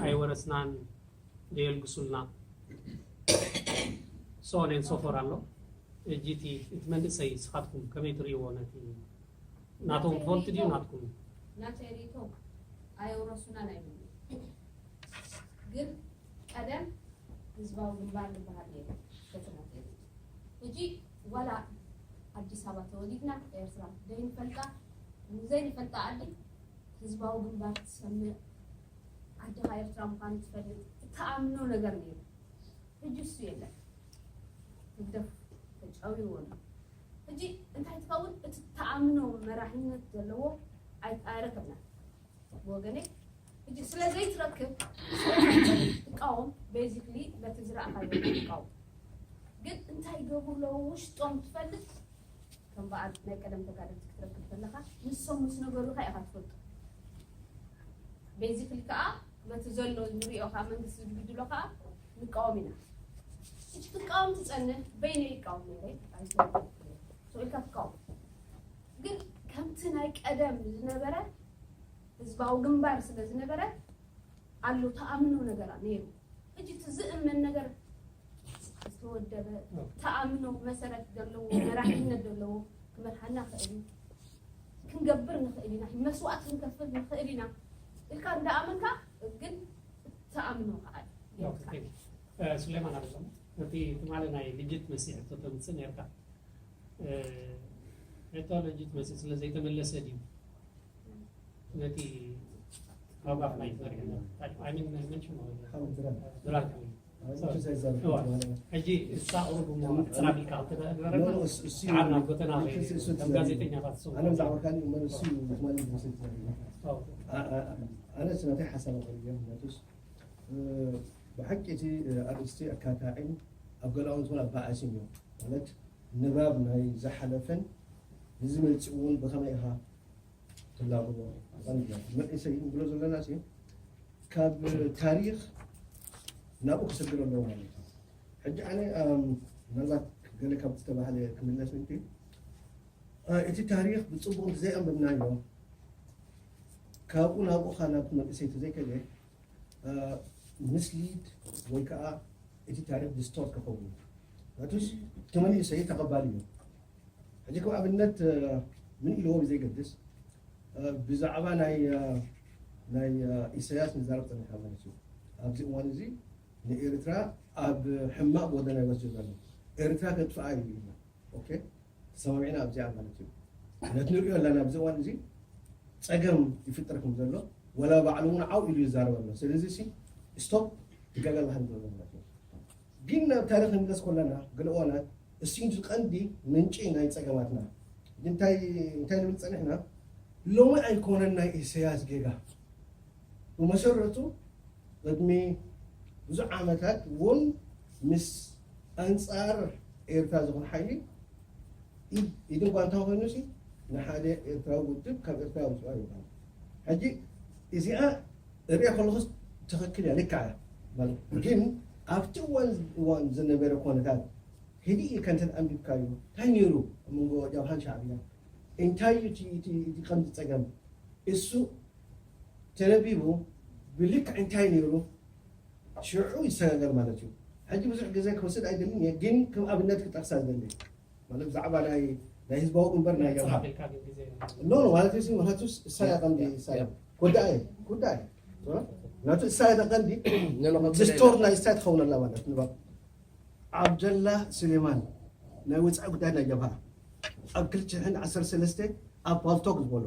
ኣይወረስናን ዘየልግሱልና so on and so forth ኣሎ ሕጂ እቲ መንእሰይ ስኻትኩም ከመይ ትርእይዎ ነቲ ናቶም ትፈልጡ ድዩ ናትኩም ናተይ ርእይቶ ኣየውረሱናን ኣይብሉ ግን ቀደም ህዝባዊ ግንባር ዝበሃል ነይሩ ከተማት ሕጂ ዋላ ኣዲስ ኣበባ ተወሊድና ኤርትራ ዘይንፈልጣ ዘይንፈልጣ ዓዲ ህዝባዊ ግንባር ትሰምዕ ዓድኻ ኤርትራ ምዃኑ ትፈልጥ እትኣምኖ ነገር ነይሩ ሕጂ እሱ የለን ህግደፍ ተጨውይዎ ኣሎ ሕጂ እንታይ ትኸውን እቲ ተኣምኖ መራሒነት ዘለዎ ኣይረከብና ብወገነይ ሕጂ ስለ ዘይትረክብ ትቃወም basically በቲ ዝረኣኻዮ ትቃወም ግን እንታይ ይገብሩ ኣለዉ ውሽጦም ትፈልጥ ከም በዓል ናይ ቀደም ተጋደልቲ ክትረክብ ከለኻ ንሶም ምስ ነገሩኻ ኢኻ ትፈልጦ basically ከዓ በቲ ዘሎ ንሪኦ ከዓ መንግስቲ ዝግድሎ ከዓ ንቃወም ኢና ሕጂ ክትቃወም ትፀንሕ በይነ ይቃወም ነይረ ኢልካ ትቃወም ግን ከምቲ ናይ ቀደም ዝነበረ ህዝባዊ ግንባር ስለ ዝነበረ ኣሎ ተኣምኖ ነገራ ነይሩ ሕጂ እቲ ዝእመን ነገር ዝተወደበ ተኣምኖ መሰረት ዘለዎ መራሒነት ዘለዎ ክመርሓና ክእል እዩ ክንገብር ንኽእል ኢና መስዋእት ክንከፍል ንኽእል ኢና ኢልካ እንዳኣመንካ ግን ተኣምኖ ከዓ ሱሌማን ኣለሞ እቲ ትማሊ ናይ ልጅት መሲሕ ተምፅእ ነርካ ሕቶ ልጅት መሲሕ ስለ ዘይተመለሰ ድዩ ነቲ ፕሮግራም ናይ ትመሪሕነት I mean mention ድራግ ሕጂ እሳ ቁሩብ እሞ ሕፅር ኣቢልካ ክትግበረና ዓርና ጎተና ከም ጋዜጠኛታት ኣነ ብዛዕባ ካልእ እምበር እሱ ትማሊ ዝመስል ኣነ ስናተይ ሓሳብ ኣቕሪበ ምክንያቱስ ብሓቂ እቲ ኣርእስቲ ኣካታዒን ኣብ ገለ ኣወንት እውን ኣበኣሲን እዩ ማለት ንባብ ናይ ዝሓለፈን ንዝመፅእ እውን ብኸመይ ኢኻ ትላበዎ መእሰይ ንብሎ ዘለና ሲ ካብ ታሪክ ናብኡ ክሰግር ኣለዎ ማለት እዩ ሕጂ ኣነ ምናልባት ገለ ካብ ዝተባህለ ክምለስ ምንቲ እቲ ታሪክ ብፅቡቅ ዘይኣንበብናዮ ካብኡ ናብኡ ካብ ናብቲ መንእሰይ ተዘይከደ ምስሊድ ወይ ከዓ እቲ ታሪክ ዲስቶርት ክኸውን እዩ ምክንያቱስ እቲ መንእሰይ ተቐባሊ እዩ ሕጂ ከም ኣብነት ምን ኢልዎ ብዘይገድስ ብዛዕባ ናይ ናይ ኢሳያስ ንዛረብ ጸኒሕና ማለት እዩ። ኣብዚ እዋን እዚ ንኤርትራ ኣብ ሕማቕ ጎደና ይወስድ ዘሎ። ኤርትራ ከጥፍኣ እዩ ኢልና። ኦኬ፣ ተሰማሚዕና ኣብዚኣ ማለት እዩ። ነቲ ንሪኦ ኣለና ኣብዚ እዋን እዚ ጸገም ይፍጠር ከም ዘሎ ወላ ባዕሉ እውን ዓው ኢሉ ይዛረብ ኣሎ። ስለዚ ሲ ስቶፕ ትጋጋላ ከም ዘሎ ማለት እዩ። ግን ናብ ታሪኽ ንምለስ ከለና ገለ እዋናት እሱ እዩ ቀንዲ ምንጪ ናይ ጸገማትና። ግን እንታይ እንታይ ንብል ጸኒሕና? ሎሚ ኣይኮነን ናይ ኢሳያስ ጌጋ። ብመሰረቱ ቅድሚ ብዙሕ ዓመታት እውን ምስ ኣንጻር ኤርትራ ዝኾነ ሓይሊ ኢድ- ኢድን ጓንታ ኮይኑሲ ንሓደ ኤርትራዊ ውድብ ካብ ኤርትራ ውፅኣ ይበሃል። ሕጂ እዚኣ እሪኣ ከለኹስ ትኽክል እያ፣ ልክዕ እያ ማለት እዩ። ግን ኣብቲ እዋን እዋን ዝነበረ ኮነታት ህድእ ኢልካ እንተ ኣንቢብካዮ እንታይ ነይሩ ኣብ መንጎ ጃብሃን ሻዕብያ እንታይ እዩ እቲ- እቲ እቲ ቀንዲ ፀገም እሱ ተነቢቡ ብልክዕ እንታይ ነይሩ ሽዑ ይሰጋገር ማለት እዩ። ሕጂ ብዙሕ ግዜ ክወስድ ኣይደልን እየ፣ ግን ከም ኣብነት ክጠቅሳ ዝደሊ ማለት ብዛዕባ ናይ ናይ ህዝባዊ ግንባር ናይ ጀብሃ ኖ ኖ ማለት እዚ ምክንያቱ እሳ እያ ቀንዲ እሳ እያ ኮዳ እየ ኮዳ እየ ናቱ እሳ እያ ቀንዲ ስቶር ናይ እሳ ትኸውን ኣላ ማለት ንባብ ዓብደላ ስሌማን ናይ ወፃኢ ጉዳይ ናይ ጀብሃ ኣብ ክልተ ሽሕን ዓሰርተ ሰለስተ ኣብ ፓልቶክ ዝበሎ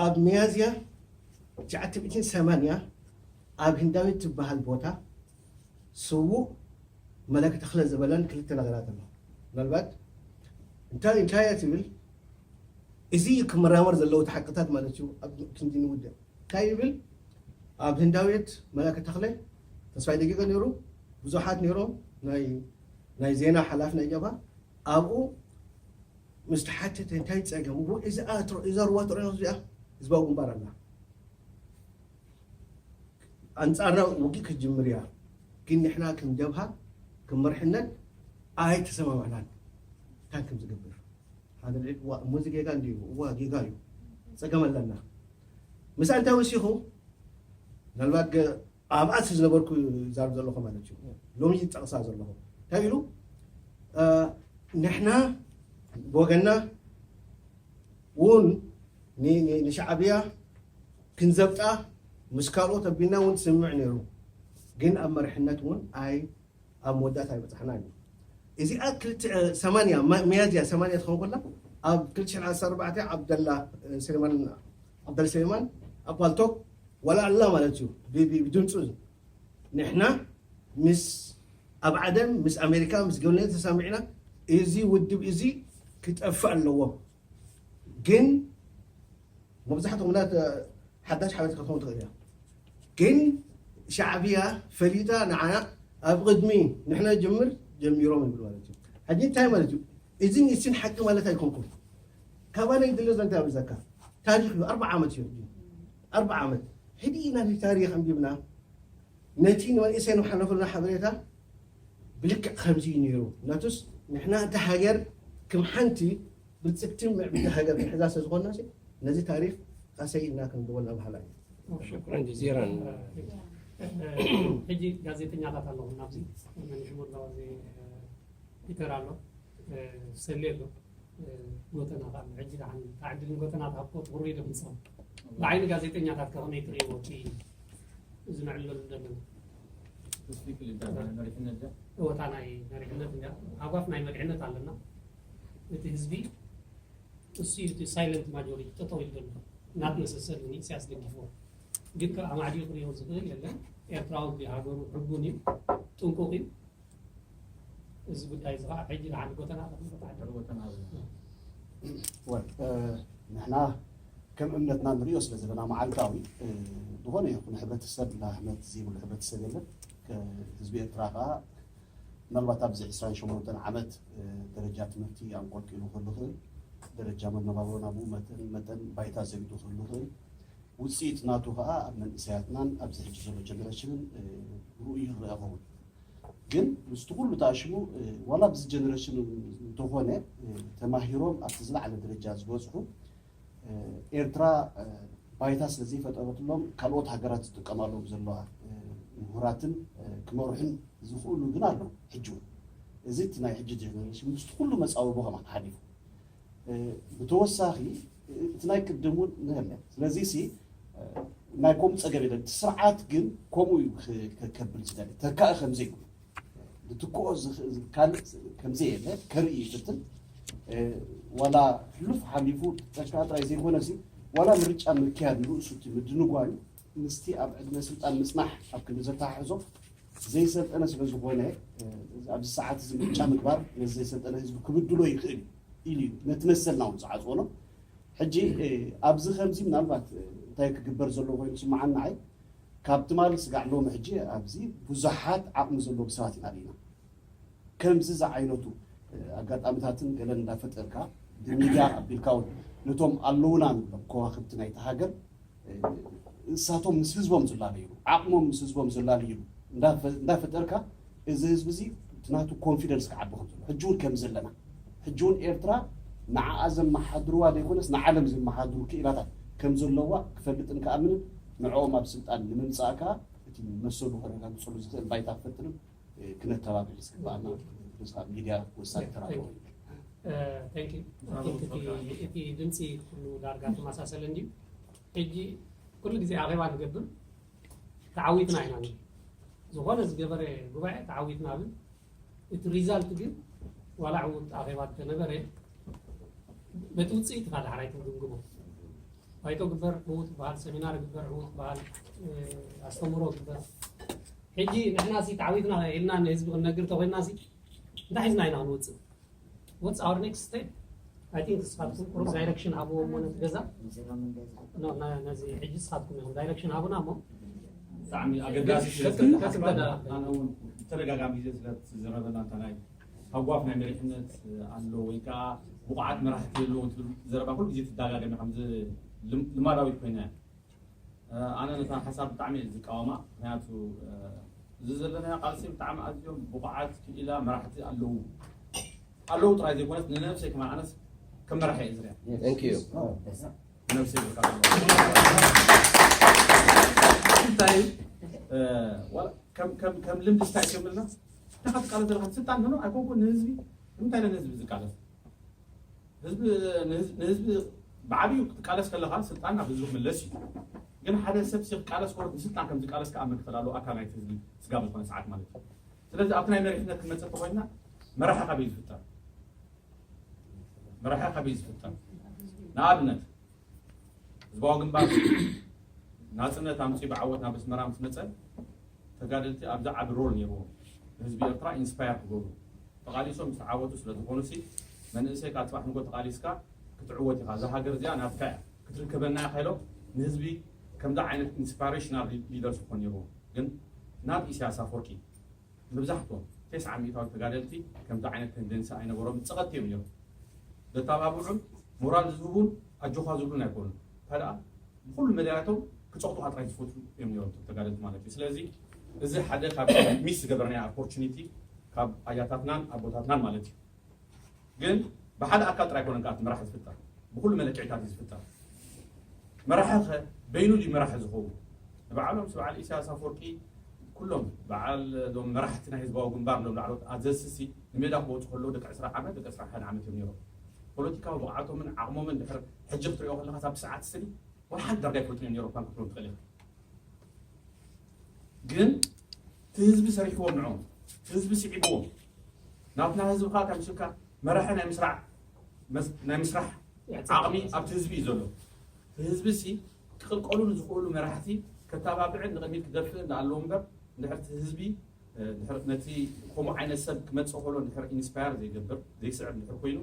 ኣብ ሚያዝያ ትሽዓተ ሚእትን ሰማንያ ኣብ ህንዳዊት ትበሃል ቦታ ስዉእ መለከ ተኽለ ዝበለን ክልተ ነገራት ኣሎ። ምናልባት እንታይ እንታይ እያ ትብል እዚ ክመራመር ዘለዎ እቲ ሓቅታት ማለት እዩ። ኣብ ክንዲ ንውድእ እንታይ ይብል ኣብ ህንዳዊት መለከ ተኽለ ተስፋይ ደቂቀ ነይሩ ብዙሓት ነይሮም ናይ ናይ ዜና ሓላፍ ናይ ጀብሃ ኣብኡ ምስ ተሓተተ እንታይ ፀገም እዎ እዚ ኣትሮ እዛ ሩባ ትሪኦ እዚኣ ህዝባዊ ግንባር ኣላ ኣንፃርና ውግእ ክትጅምር እያ ግን ንሕና ከም ጀብሃ ከም መርሕነት ኣይተሰማማዕናን እንታይ ከም ዝገብር ሓደ ልዕሊ እዋ እሞ እዚ ጌጋ እንዲዩ እዋ ጌጋ እዩ ፀገም ኣለና ምስኣ እንታይ ወሲኹ ምናልባት ኣብኣ ዝነበርኩ ዛርብ ዘለኹ ማለት እዩ ሎሚ ጠቕሳ ዘለኹ እንታይ ኢሉ ንሕና ብወገና እውን ንሻዕብያ ክንዘብጣ ምስ ካልኦት ኣቢልና እውን ትስምዕ ነይሩ ግን ኣብ መርሕነት እውን ኣይ ኣብ መወዳእታ ኣይበፃሕና እዩ እዚኣ ክልተ ሰማንያ ሚያዝያ ሰማንያ ትኸውን ከላ ኣብ ክልተ ሽሕን ዓሰርተ ኣርባዕተ ዓብደላ ስሌማን ዓብደላ ስሌማን ኣብ ፓልቶክ ወላ ኣላ ማለት እዩ ብድምፁ ንሕና ምስ ኣብ ዓደን ምስ ኣሜሪካ ምስ ገብነ ተሳሚዕና እዚ ውድብ እዚ ክጠፍእ ኣለዎ ግን መብዛሕትኦም ና ሓዳሽ ሓበሬታ ክትኸውን ትኽእል እያ ግን ሻዕብያ ፈሊጣ ንዓና ኣብ ቅድሚ ንሕና ጀምር ጀሚሮም ይብል ማለት እዩ ሕጂ እንታይ ማለት እዩ እዚ ንስን ሓቂ ማለት ኣይኮንኩም ካባና ይድለ ዘንታ ብዘካ ታሪክ እዩ ኣርባ ዓመት እዩ ሕጂ ኣርባ ዓመት ሕጂ ኢና ታሪክ ኣንቢብና ነቲ ንመንእሰይ ንሓለፈልና ሓበሬታ ብልክዕ ከምዚ እዩ ነይሩ ናቱስ ንሕና እታ ሃገር ከም ሓንቲ ብልፅግትን ምዕብልቲ ሃገር ንሕዛ ስለ ዝኾንና ነዚ ታሪክ ካሰይ ኢልና ክንድወል ኣብሃላ እዩ ሽኩረን ጀዚረን ሕጂ ጋዜጠኛታት ኣለኹም ናብዚ መኒሕሞ ኣለዋ ፒተር ኣሎ ሰሌ ኣሎ ጎተና ከዓ ሕጂ ደሓን ተዓድልን ጎተና ተሃብኮ ትቕሩ ይደምፅኦም ብዓይኒ ጋዜጠኛታት ከመይ ትርእይዎ እቲ እዚ ንዕለሉ ዘለና እወታ ናይ መሪሕነት ሃጓፍ ናይ መሪሕነት ኣለና እቲ ህዝቢ እሱ እቲ ሳይለንት ማጆሪቲ ጠጠው ኢሉ ዘሎ ናት መሰሰል ንኢሳያስ ደጊፍዎ ግን ካብ ኣማዕዲኡ ክሪኦ ዝኽእል የለን ኤርትራዊ ሃገሩ ሕቡን እዩ ጥንቁቕ እዩ እዚ ጉዳይ እዚ ከዓ ሕጂ ንሓደ ጎተና ንጎተና ንሕና ከም እምነትና ንሪኦ ስለ ዘለና መዓልታዊ ዝኾነ ይኹን ሕብረተሰብ ላህመት ዘይብሉ ሕብረተሰብ የለን ህዝቢ ኤርትራ ከዓ ምናልባት ኣብዚ ዕስራን ሸሞንተን ዓመት ደረጃ ትምህርቲ ኣንቆልቂሉ ክህሉ ክእል ደረጃ መነባብሮ ናብኡ መጠን መጠን ባይታ ዘቢጡ ክህሉ ክእል ውፅኢት ናቱ ከዓ ኣብ መንእሰያትናን ኣብዚ ሕጂ ዘሎ ጀነሬሽንን ብኡ ይረአ ኸውን ግን ምስቲ ኩሉ ተኣሽሙ ዋላ ኣብዚ ጀነሬሽን እንተኾነ ተማሂሮም ኣብቲ ዝለዓለ ደረጃ ዝበፅሑ ኤርትራ ባይታ ስለ ዘይፈጠረትሎም ካልኦት ሃገራት ዝጥቀማሎም ዘለዋ ምሁራትን ክመርሑን ዝኽእሉ ግን ኣለዉ ሕጂ እውን እዚ እቲ ናይ ሕጂ ጀነሬሽን ምስቲ ኩሉ መፃበቦ ከማን ሓሊፉ ብተወሳኺ እቲ ናይ ቅድም እውን ንህለ። ስለዚ ሲ ናይ ከምኡ ጸገም የለን። እቲ ስርዓት ግን ከምኡ እዩ ክ- ክ- ከብል ዝደሊ ተካኢ ከም ዘይብሉ፣ ዝትክኦ ዝኽእል ካልእ ከም ዘየለ ከርኢ ይፍትን። ዋላ ሕሉፍ ሓሊፉ ተካ ጥራይ ዘይኮነ ሲ ዋላ ምርጫ ምክያድ ንርእሱ እቲ ምድንጓዩ ምስቲ ኣብ ዕድመ ስልጣን ምጽናሕ ኣብ ክንዲ ዘተሓሕዞ ዘይሰልጠነ ስለ ዝኾነ ኣብዚ ሰዓት እዚ ምርጫ ምግባር ነዚ ዘይሰልጠነ ህዝቢ ክብድሎ ይኽእል እዩ ኢሉ እዩ ነቲ መሰልና እውን ዝዓፅወ ነው። ሕጂ ኣብዚ ከምዚ ምናልባት እንታይ ክግበር ዘለዎ ኮይኑ ስምዓኒ ንዓይ ካብ ትማሊ ስጋዕ ሎሚ ሕጂ ኣብዚ ብዙሓት ዓቕሚ ዘለዎም ሰባት ኢና ርኢና። ከምዚ ዝዓይነቱ ኣጋጣሚታትን ገለን እንዳፈጠርካ ብሚድያ ኣቢልካ እውን ነቶም ኣለውና ንብሎም ከዋክብቲ ናይቲ ሃገር ንሳቶም ምስ ህዝቦም ዝላለይሉ ዓቕሞም ምስ ህዝቦም ዘላለይሉ እንዳፈጠርካ እዚ ህዝቢ እዚ እቲ ናቱ ኮንፊደንስ ክዓቢ ከም ዘሎ ሕጂ እውን ከም ዘለና ሕጂ እውን ኤርትራ ንዓኣ ዘመሓድርዋ ዘይኮነስ ንዓለም ዘመሓድሩ ክኢላታት ከም ዘለዋ ክፈልጥን ክኣምንን ንዕኦም ኣብ ስልጣን ንምምፃእ ከዓ እቲ መሰሉ ከረጋግፀሉ ዝኽእል ባይታ ክፈጥርን ክነተባብዕ ዝግባኣና ኣብ ሚድያ ወሳኒ ተራ ኣለዎ። እቲ ድምፂ ኩሉ ዳርጋ ተመሳሰለ እንድዩ። ሕጂ ኩሉ ግዜ ኣኼባ ንገብር ተዓዊትና ኢና ንብል። ዝኾነ ዝገበረ ጉባኤ ተዓዊትና ብል። እቲ ሪዛልት ግን ዋላ ዕዉት ኣኼባ እንተነበረ በቲ ውፅኢት ኢኻ ዳሕራይ ትግምግሞ። ባይቶ ግበር ዕዉት በሃል፣ ሰሚናር ግበር ዕዉት በሃል፣ ኣስተምህሮ ግበር። ሕጂ ንሕና ሲ ተዓዊትና ኢልና ንህዝቢ ክንነግር ተኮይንና ሲ እንታይ ሒዝና ኢና ክንወፅእ? What's our next step? I think ንስኻትኩም ቁሩብ ዳይረክሽን ሃብዎ እሞ ነቲ ገዛ ነዚ ሕጂ ንስኻትኩም ኢኹም ዳይረክሽን ሃቡና እሞ ብጣዕሚ ኣገዳሲ ኣነ እውን ብተደጋጋሚ ግዜ ስለዝረበና እንታ ናይ ሃጓፍ ናይ መሪሕነት ኣሎ ወይ ከዓ ብቑዓት መራሕቲ የለውን ትብል ዘረባ ኩሉ ግዜ ትደጋገሚ ከምዚ ልማዳዊት ኮይና ኣነ ነታ ሓሳብ ብጣዕሚ እየ ዝቃወማ። ምክንያቱ እዚ ዘለናዮ ቃልሲ ብጣዕሚ ኣዝዮም ብቑዓት ክኢላ መራሕቲ ኣለዉ ኣለዉ ጥራይ ዘይኮነስ ንነብሰይ ከማን ኣነስ ከም መራሒ እየ ዝሪያ። ነብሰይ ዝካ እንታይ ከም ልምዲ ስታይ ከምልና ንካ ትቃለስ ዘለካ ስልጣን ኖ ኣይኮንኩ ንህዝቢ ንምንታይ ነህዝቢ ዝቃለስ ህዝቢ ብዓብዩ ክትቃለስ ከለካ ስልጣን ናብ ህዝቢ ክምለስ እዩ። ግን ሓደ ሰብ ክቃለስ ከሎ ንስልጣን ከም ዝቃለስ ክኣምን ክእል ኣለዎ ኣካል ናይቲ ህዝቢ ስጋብ ዝኾነ ሰዓት ማለት እዩ። ስለዚ ኣብቲ ናይ መሪሕነት ክንመፅእ እንተኮይንና መራሒ ካበይ ዝፍጠር? መራሒ ካበይ ዝፍጠር? ንኣብነት ህዝባዊ ግንባር ናፅነት ኣምፅኡ ብዓወት ናብ ኣስመራ ምስ መፀ ተጋደልቲ ኣብዚ ዓቢ ሮል ነይርዎም። ንህዝቢ ኤርትራ ኢንስፓየር ክገብሩ ተቓሊሶም ዝተዓወቱ ስለ ዝኾኑ ሲ መንእሰይ ካብ ፅባሕ ንጎ ተቓሊስካ ክትዕወት ኢኻ። እዛ ሃገር እዚኣ ናትካ እያ ክትርከበና እያ ካይሎም ንህዝቢ ከምዚ ዓይነት ኢንስፓሬሽናል ሊደርስ ክኾኑ ነይርዎም። ግን ናብ ኢሳያስ ኣፈወርቂ መብዛሕትኦም ተስዓ ሚእታዊት ተጋደልቲ ከምዚ ዓይነት ተንደንሲ ኣይነበሮም። ፀቐጥቲ እዮም ነይሮም። ዘተባብዑን ሞራል ዝህቡን ኣጆኻ ዝብሉን ኣይኮኑን። እንታይ ደኣ ብኩሉ መዳያቶም ክፀቕጡኻ ጥራይ ዝፈትዉ እዮም ነይሮም እቶም ተጋደልቲ ማለት እዩ። ስለዚ እዚ ሓደ ካብ ሚስ ዝገበርናዮ ኦፖርቹኒቲ ካብ ኣያታትናን ኣቦታትናን ማለት እዩ። ግን ብሓደ ኣካል ጥራይ ኣይኮነን ከዓ እቲ መራሒ ዝፍጠር፣ ብኩሉ መለክዒታት እዩ ዝፍጠር። መራሒ ከ በይኑ ድዩ መራሒ ዝኸውን? ንበዓሎም ሲ በዓል ኢሳያስ ኣፈወርቂ ኩሎም በዓል እዞም መራሕቲ ናይ ህዝባዊ ግንባር እሎም ላዕለዎት ኣዘዝቲ ሲ ንሜዳ ክወፁ ከለዉ ደቂ ዕስራ ዓመት ደቂ ዕስራ ሓደ ዓመት እዮም ነይሮም። ፖለቲካዊ ብቕዓቶምን ዓቕሞምን ድሕር ሕጂ ክትሪኦ ከለካ ሳብ ሰዓት ስኒ ዋላ ሓንቲ ዳርጋ ኣይፈልጡን እዮም ነይሮም እኳ ክትብሎም ትኽእል ኢኻ። ግን እቲ ህዝቢ ሰሪሕዎም ንዕኦም፣ እቲ ህዝቢ ስዒብዎም። ናትና ህዝቢ ከዓ እንታይ ምስልካ መራሒ ናይ ምስራዕ ናይ ምስራሕ ዓቕሚ ኣብቲ ህዝቢ እዩ ዘሎ። እቲ ህዝቢ ሲ ክቕልቀሉ ንዝኽእሉ መራሕቲ ከተባብዕን ንቕድሚት ክደፍእን ኣለዎ እምበር እንድሕር እቲ ህዝቢ ነቲ ከምኡ ዓይነት ሰብ ክመፅእ ከሎ እንድሕር ኢንስፓየር ዘይገብር ዘይስዕብ እንድሕር ኮይኑ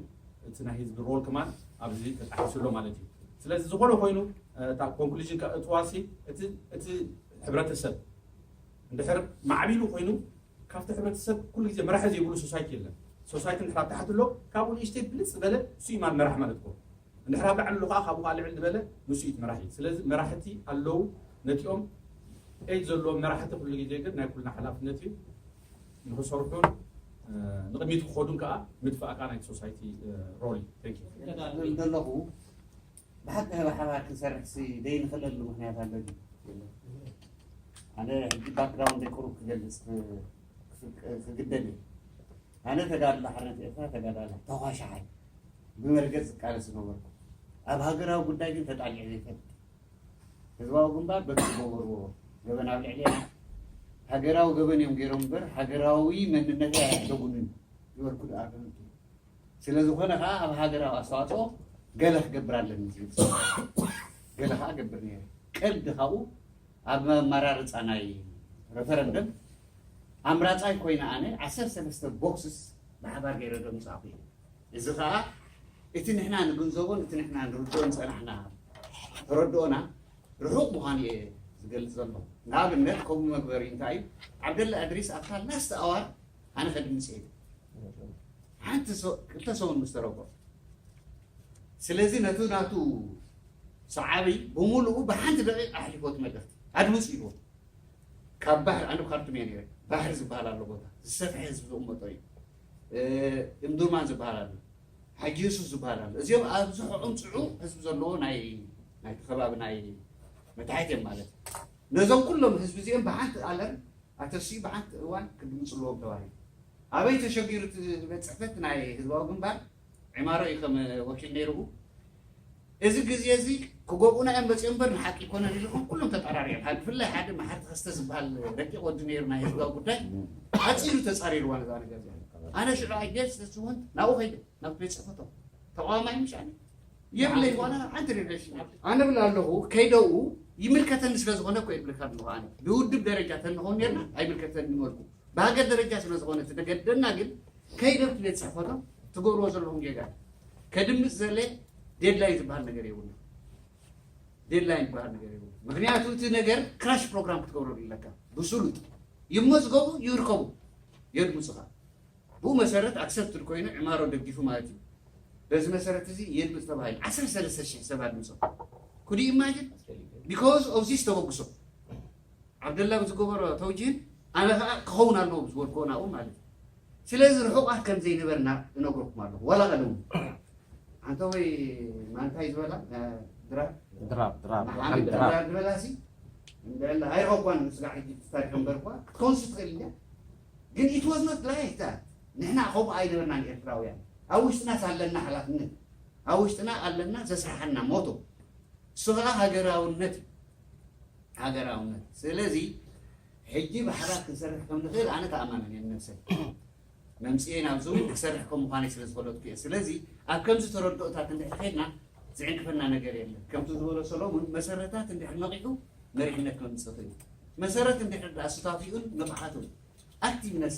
እቲ ናይ ህዝቢ ሮል ከማን ኣብዚ ተጣሒሱ ኣሎ ማለት እዩ። ስለዚ ዝኾነ ኮይኑ እታ ኮንክሉዥን ከእትዋሲ እቲ ሕብረተሰብ እንድሕር ማዕቢሉ ኮይኑ ካብቲ ሕብረተሰብ ኩሉ ግዜ መራሒ ዘይብሉ ሶሳይቲ የለን። ሶሳይቲ እንድሕር ኣብ ታሕቲ ኣሎ ካብኡ ንእሽተይ ብልፅ ዝበለ እሱ ኢማን መራሕ ማለት ኮ እንድሕር ኣብ ላዕሊ ኣሎ ከዓ ካብኡ ከዓ ልዕል ዝበለ ንሱ እዩ መራሒ። ስለዚ መራሕቲ ኣለዉ ነቲኦም ኤጅ ዘለዎም መራሕቲ ኩሉ ግዜ ግን ናይ ኩልና ሓላፍነት እዩ ንክሰርሑን ንቕድሚት ክኸዱን ከዓ ምድፋእ ከዓ ናይቲ ሶሳይቲ ሮል እዩ። Thank you። ዘለኹ ብሓቂ ብሓባር ክንሰርሕ ሲ ደይንኽእለሉ ምክንያት ኣሎ ድዩ? ኣነ ሕጂ ባክግራውንድ ቁሩብ ክገልፅ ክግደድ እየ። ኣነ ተጋድሎ ሓርነት ኤርትራ ተጋዳላይ ተኳሻሓይ ብመርገፅ ዝቃለስ ዝነበርኩ ኣብ ሃገራዊ ጉዳይ ግን ተጣሊዑ ዘይፈልጥ ህዝባዊ ግንባር በቲ ዝገበርዎ ገበን ኣብ ልዕሌና ሃገራዊ ገበን እዮም ገይሮም እምበር ሃገራዊ መንነተይ ኣይሕደጉንን ዝበልኩ ደኣ ኣርባዕተ። ስለ ዝኾነ ከዓ ኣብ ሃገራዊ ኣስተዋፅኦ ገለ ክገብር ኣለኒ ዝብል ሰብ ገለ ከዓ ገብር ነይረ። ቀልዲ ካብኡ ኣብ መመራርፃ ናይ ረፈረንደም ኣምራፃይ ኮይነ ኣነ ዓሰርተ ሰለስተ ቦክስስ ብሓባር ገይረ ዶ ምፃእኩ እየ። እዚ ከዓ እቲ ንሕና ንግንዘቦን እቲ ንሕና ንርድኦን ዝፀናሕና ተረድኦና ርሑቕ ምዃኑ እየ ዝገልፅ ዘለኹ። ንኣብነት ከምኡ መግበሪ እንታይ እዩ? ዓብደላ እድሪስ ኣብታ ላስት ኣዋር ኣነ ከድምፅ እየ ሓንቲ ሰ- ክልተ ሰሙን ምስ ተረጎ ስለዚ ነቲ ናቱ ሰዓቢ ብምሉኡ ብሓንቲ ደቂቕ ኣሕሊፎ እቲ መልእኽቲ ኣድምፁ ይዎ ካብ ባሕሪ ኣነ ካርቱም እየ ነይረ ባሕሪ ዝበሃል ኣሎ ቦታ ዝሰፍሐ ህዝቢ ዝቕመጦ እዩ እምዱርማን ዝበሃል ኣሎ ሓጂ የሱስ ዝበሃል ኣሎ እዚኦም ኣብዚ ሕዑም ፅዑ ህዝቢ ዘለዎ ናይ ናይቲ ከባቢ ናይ መታሒት እዮም ማለት ነዞም ኩሎም ህዝቢ እዚኦም ብሓንቲ ኣለም ኣተሲ ብሓንቲ እዋን ክድምፅልዎም ተባሂሉ ኣበይ ተሸጊሩ እቲ ቤት ፅሕፈት ናይ ህዝባዊ ግንባር ዕማሮ እዩ ከም ወኪል ነይርኡ እዚ ግዜ እዚ ክጎብኡና እዮም መፅኦም እምበር ንሓቂ ይኮነን ኢልኩም ኩሎም ተጠራሪዮም ሓደ ብፍላይ ሓደ መሓር ተኸስተ ዝበሃል ረቂቕ ወዲ ነይሩ ናይ ህዝባዊ ጉዳይ ኣፂሩ ተፃሪርዋ ነዛ ነገር እዚኣ ኣነ ሽዑ ኣይገስ ስውን ናብኡ ከይደ ናብ ቤት ፅሕፈቶም ተቃዋማይ ምሽ ኣነ የብለይ ዋላ ሓንቲ ሪሌሽን ኣነ ብል ኣለኹ ከይደኡ ይምልከተኒ ስለ ዝኾነ እኮ ይብልካ ኣለኹ ኣነ ብውድብ ደረጃ ተንኾን ነርና ኣይምልከተኒ መልኩ ብሃገር ደረጃ ስለ ዝኾነ ተገደና ግን ከይደብቲ ቤት ፅሕፈቶም ትገብርዎ ዘለኹም ጌጋ ከድምፅ ዘለ ዴድላይን ዝበሃል ነገር የብሉ ዴድላይን ዝበሃል ነገር የብሉ ምክንያቱ እቲ ነገር ክራሽ ፕሮግራም ክትገብረሉ ኣለካ ብሱሉጥ ይመዝገቡ ይርከቡ የድምፁኻ ብኡ መሰረት ኣክሰፕትድ ኮይኑ ዕማሮ ደጊፉ ማለት እዩ በዚ መሰረት እዚ የድምፅ ተባሂሉ ዓሰርተ ሰለስተ ሽሕ ሰብ ኣድምፆ ኩዲ ኢማጅን because of this ተበግሶ ዓብደላ ብዝገበሮ ተውጅህን ኣነ ከዓ ክኸውን ኣለዎ ዝወድኮ ናብኡ ማለት እዩ ስለዚ ርሑቃት ከም ዘይነበርና እነግረኩም ኣለኹ ዋላ ቀደሙ ኣንተ ወይ ማንታይ ዝበላ ድራር ድራር ድራር ድራር ዝበላ ሲ እንድዕላ ኣይረኳን ስጋዕ ሕጂ ታሪክ እምበርኳ ክትከውንስ ትኽእል እያ ግን it was not like that ንሕና ከምኡ ኣይነበርናን ኤርትራውያን ኣብ ውሽጥናስ ኣለና ሓላፍነት ኣብ ውሽጥና ኣለና ዘስርሓና ሞቶ እሱ ከዓ ሃገራውነት እዩ ሃገራውነት ስለዚ ሕጂ ብሓባር ክንሰርሕ ከም ንኽእል ኣነ ተኣማመን እየ ነብሰይ መምፅኤ ናብዚ እውን ክሰርሕ ከም ምዃነይ ስለ ዝፈለጥኩ እየ ስለዚ ኣብ ከምዚ ተረድኦታት እንድሕር ከድና ዝዕንቅፈና ነገር የለን ከምቲ ዝበሎ ሰሎሙን መሰረታት እንድሕር ነቂሑ መሪሕነት መምፅእ እዩ መሰረት እንድሕር ዳኣ ሱታፊኡን ንቕሓቱን ኣክቲቭነስ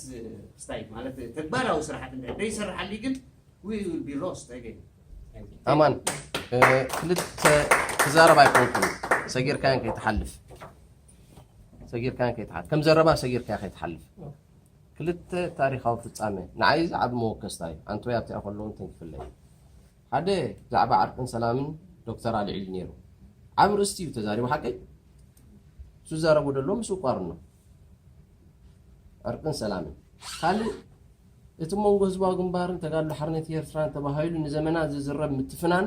ስታይ ማለት ተግባራዊ ስራሓት እንድሕር ዘይሰርሓሉ ግን we will be lost again ኣማን ክልተ ክዛረብ ኣይኮንኩን ሰጊርካያን ከይትሓልፍ ሰጊርካያን ከይትሓልፍ ከም ዘረባ ሰጊርካያ ከይትሓልፍ ክልተ ታሪካዊ ፍፃመ ንዓይ ዝዓቢ መወከስታ እዩ ኣንቶይ ኣብቲኣ ከለውን ተንክፍለይ ሓደ ብዛዕባ ዓርቅን ሰላምን ዶክተር ኣልዒሉ ነይሩ ዓብ ርእስቲ እዩ ተዛሪቡ ሓቀይ እሱ ዝዛረቦ ዘሎ ምስ እቋርኖ ዕርቅን ሰላምን ካልእ እቲ መንጎ ህዝባዊ ግንባርን ተጋድሎ ሓርነት ኤርትራን ተባሂሉ ንዘመናት ዝዝረብ ምትፍናን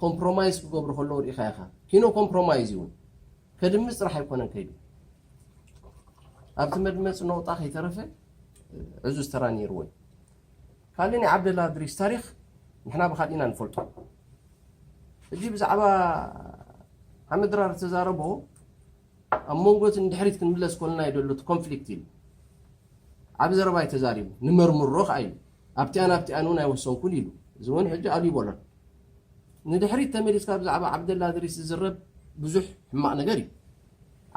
ኮምፕሮማይዝ ክገብሩ ከለዉ ርኢኻ ኢኻ ኪኖ ኮምፕሮማይዝ ይውን ከድምፅ ጥራሕ ኣይኮነን ከይዱ ኣብቲ መድመፂ ነውጣ ከይተረፈ ዕዙዝ ተራ ነይርዎ እዩ ካልእ ናይ ዓብደላ እድሪስ ታሪክ ንሕና ብካልእ ኢና ንፈልጦ ሕጂ ብዛዕባ ሓመድራር ዝተዛረቦ ኣብ መንጎ እቲ ንድሕሪት ክንምለስ ኮልና እዩ ዘሎ እቲ ኮንፍሊክት ኢሉ ዓብ ዘረባ እዩ ተዛሪቡ ንመርምሮ ከዓ ኢሉ ኣብቲኣን ኣብቲኣን እውን ኣይወሰንኩን ኢሉ እዚ እውን ሕጂ ኣሉ ይበሎን ንድሕሪት ተመሊስካ ብዛዕባ ዓብደላ እድሪስ ዝዝረብ ብዙሕ ሕማቕ ነገር እዩ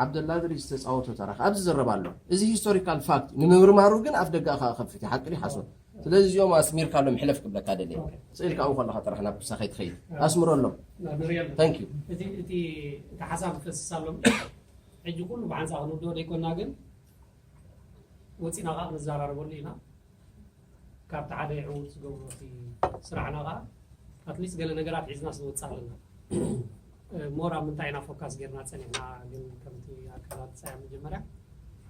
ዓብደላ እድሪስ ዝተፃወቶ ተራ ኣብዚ ዝረብ ኣሎ እዚ ሂስቶሪካል ፋክት እዩ ንምምርማሩ ግን ኣፍ ደጋ ከዓ ከፍት እዩ ሓቂ ሓሶት ስለዚ እዚኦም ኣስሚርካሎም ሕለፍ ክብለካ ደለ ስእልካ እውን ከለካ ጥራሕ ናብ ክሳ ከይትኸይድ ኣስምረሎም ንሪኦ ኣለና። ታንክ ዩ እቲ እቲ እቲ ሓሳብ ክፈስስ ኣሎ ሕጂ ኩሉ ብሓንሳ ክንውድኦ ዘይኮና ግን ወፂና ከዓ ክንዘራረበሉ ኢና ካብቲ ሓደ ዕዉት ዝገብሮ እቲ ስራሕና ከዓ ኣትሊስት ገለ ነገራት ሒዝና ስንወፅእ ኣለና ሞር ኣብ ምንታይ ኢና ፎካስ ጌርና ፀኒሕና ግን ከምቲ ኣካላት ፀያ መጀመርያ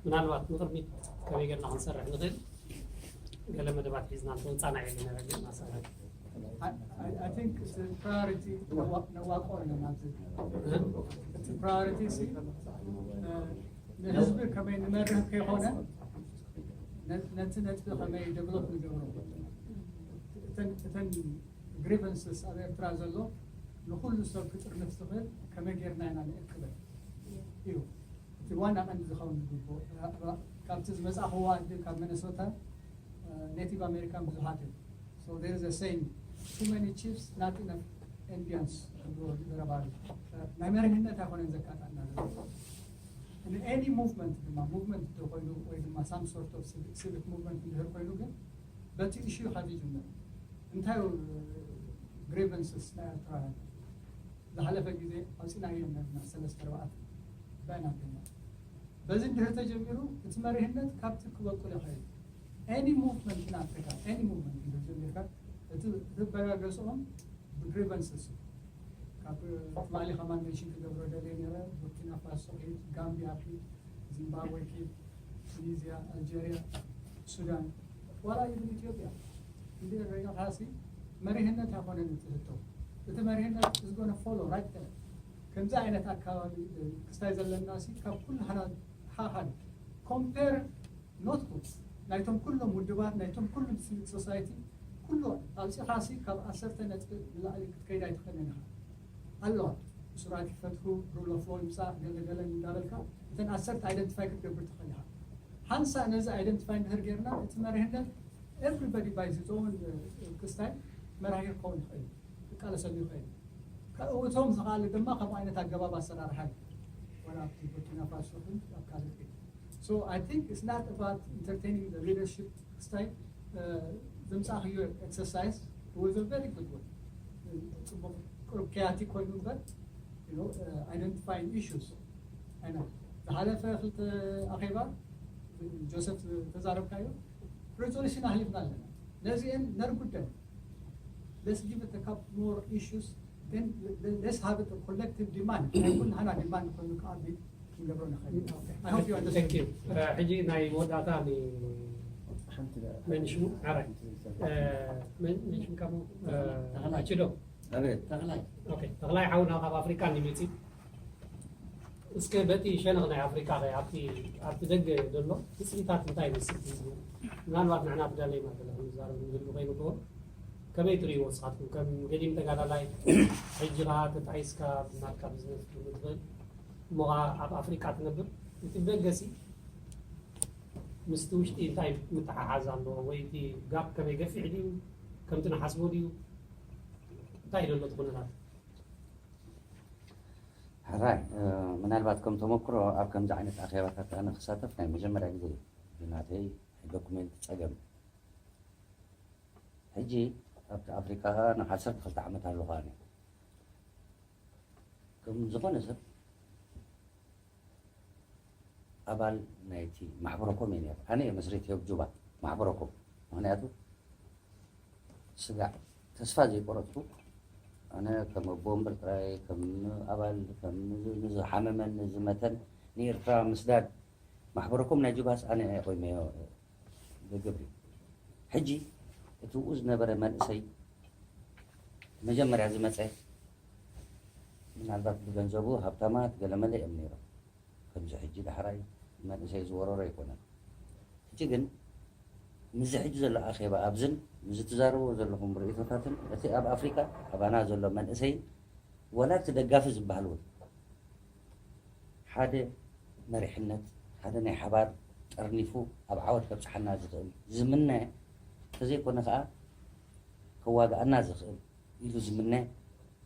ምናልባት ንቅድሚት ከመይ ጌርና ክንሰርሕ ንኽእል ገለ መደባት ሒዝና እንተወፃና የለ ነረግና ሰራይ I, I think it's a priority ነዋቆ ኣለና እቲ priority ንህዝቢ ከመይ ንመርህ ከይኮነ ነቲ ነጥቢ ከመይ develop ንገብሮ እተን grievances ኣብ ኤርትራ ዘሎ ንኹሉ ሰብ ክጥርንፍ ዝኽእል ከመይ ጌርና ኢና ንእክበል እዩ እቲ ዋና ቀንዲ ዝኸውን ዝግብኦ። ካብቲ ዝመጻእኽዎ ዓዲ ካብ ሚነሶታ ኔቲቭ ኣሜሪካን ብዙሓት እዮም። So there is a saying, too many chiefs, not enough Indians ዝብሎ ዘረባ ኣሎ። ናይ መሪሕነት ኣይኮነን ዘካታዕና ዘሎ። In any movement ድማ movement እንተኮይኑ ወይ ድማ some sort of civic movement እንድህር ኮይኑ ግን በቲ issue ካብ ይጅምር። እንታይ grievances ናይ ኤርትራውያን ዝሓለፈ ግዜ ኣውፂናዮ ነርና ሰለስተ ኣርባዕተ ብዕና ገና በዚ እንድህር ተጀሚሩ እቲ መሪሕነት ካብቲ ክበቁል ይኽእል። Any movement in Africa, any movement እንድህር ጀሚርካ እቲ ዝበጋገስኦም ብግሪቨንስስ ካብ ትማሊ ከማን ሜንሽን ክገብሮ ደልየ ነረ። ቡርኪና ፋሶ ኪድ፣ ጋምቢያ ኪድ፣ ዚምባብዌ ኪድ፣ ቱኒዝያ፣ ኣልጀርያ፣ ሱዳን፣ ዋላ ኢቭን ኢትዮጵያ እንደ ረጋታሲ መሪህነት ኣይኮነን እቲ ህቶ። እቲ መሪህነት is gonna follow right there። ከምዚ ዓይነት ኣካባቢ ክስታይ ዘለና ሲ ካብ ኩሉ ሓና ሓሓድ ኮምፔር ኖት ናይቶም ኩሎም ውድባት ናይቶም ኩሎም ሲቪክ ሶሳይቲ ኩሉ ኣውፂኻሲ ካብ ዓሰርተ ነጥቢ ንላዕሊ ክትከይድ ኣይትኽእልን ኢኻ። ኣለዋ እሱራት ይፈትሑ፣ ሩል ኦፍ ሎ ይምፃእ፣ ገለገለ እንዳበልካ እተን ዓሰርተ ኣይደንቲፋይ ክትገብር ትኽእል ኢኻ። ሓንሳእ ነዚ ኣይደንቲፋይ እንድሕር ጌርና እቲ መሪሕነት everybody by his own ክስታይ መራሒ ክኸውን ይኽእል እዩ፣ ክቃለሰሉ ይኽእል እዩ። ከእውቶም ዝኽኣለ ድማ ከምኡ ዓይነት ኣገባብ ኣሰራርሓ እዩ። ወላ ኣብቲ ቡርኪና ፋሶ ግን ኣብ ካልእ እዩ። So I think it's not about entertaining the leadership ክስታይ ዘምጻእኽዮ ኤክሰርሳይዝ was a very good one። ጽቡቕ ቅሩብ ከያቲ ኮይኑ እምበር identifying issues ኣይነ ዝሓለፈ ክልተ ኣኼባ ጆሰፍ ተዛረብካዮ ሬዞሉሽን ኣህሊፍና ኣለና። ነዚአን ነርጉደን let's give it a couple more issues then let's have it a collective demand ናይ ኩልሃና ዲማንድ ኮይኑ ክዓቢ ክንገብሮ ንኽእል ኢና። I hope you understand. ሕጂ ናይ መወዳእታ መንሽ ዓራይ መንሽ ካብ ኣችዶ ተኽላይ ሓውና ካብ ኣፍሪካ ንመፂ እስከ በቲ ሸነኽ ናይ ኣፍሪካ ከ ኣብቲ ኣብቲ ደገ ዘሎ ትፅቢታት እንታይ ይመስል? ምናልባት ንሕና ብዳለይና ገለ ክንዛረብ ንህሉ ከይንብሎ ከመይ ትርእይዎ ንስኻትኩም ከም ገዲም ተጋዳላይ ሕጂ ኸዓ ተጣይስካ ብናትካ ቢዝነስ ክትብል ትኽእል እሞ ኸዓ ኣብ ኣፍሪካ ትነብር እቲ ብደገ ሲ ምስቲ ውሽጢ እንታይ ምትሓሓዝ ኣለዎ ወይ እቲ ጋፕ ከመይ ገፊሕ ድዩ ከምቲ ንሓስቦ ድዩ እንታይ ዘሎ እቲ ኩነታት? ሕራይ ምናልባት ከም ተመክሮ ኣብ ከምዚ ዓይነት ኣኼባታት ኣነ ክሳተፍ ናይ መጀመርያ ግዜ እዩ። ብናተይ ዶኩሜንት ፀገም ሕጂ ኣብቲ ኣፍሪካ ንዓሰርተ ክልተ ዓመት ኣለኹ ኣነ ከም ዝኾነ ሰብ ኣባል ናይቲ ማሕበረኮም እየ ነይረ ኣነ እየ መስሪት ዮብ ጁባ ማሕበረኮም ምክንያቱ ስጋዕ ተስፋ ዘይቆረፅኩ ኣነ ከም ኣቦ እምበር ጥራይ ከም ኣባል ከም ንዝሓመመን ንዝመተን ንኤርትራ ምስዳድ ማሕበረኮም ናይ ጁባስ ኣነ እየ ቆይመዮ ብግብሪ ሕጂ እቲ ብኡ ዝነበረ መንእሰይ መጀመርያ ዝመፀ ምናልባት ብገንዘቡ ሃብታማት ገለመለ እዮም ነይሮም ከምዚ ሕጂ ዳሕራይ መንእሰይ ዝወረሮ ኣይኮነን ሕጂ ግን ምስዚ ሕጂ ዘሎ ኣኼባ ኣብዝን ምስዚ ትዛረብዎ ዘለኹም ርእይቶታትን እቲ ኣብ ኣፍሪካ ኣባና ዘሎ መንእሰይን ወላ እቲ ደጋፊ ዝበሃል እውን ሓደ መሪሕነት ሓደ ናይ ሓባር ጠርኒፉ ኣብ ዓወት ከብፅሓና ዝኽእል ዝምነ እንተዘይኮነ ከዓ ከዋግኣና ዝኽእል ኢሉ ዝምነ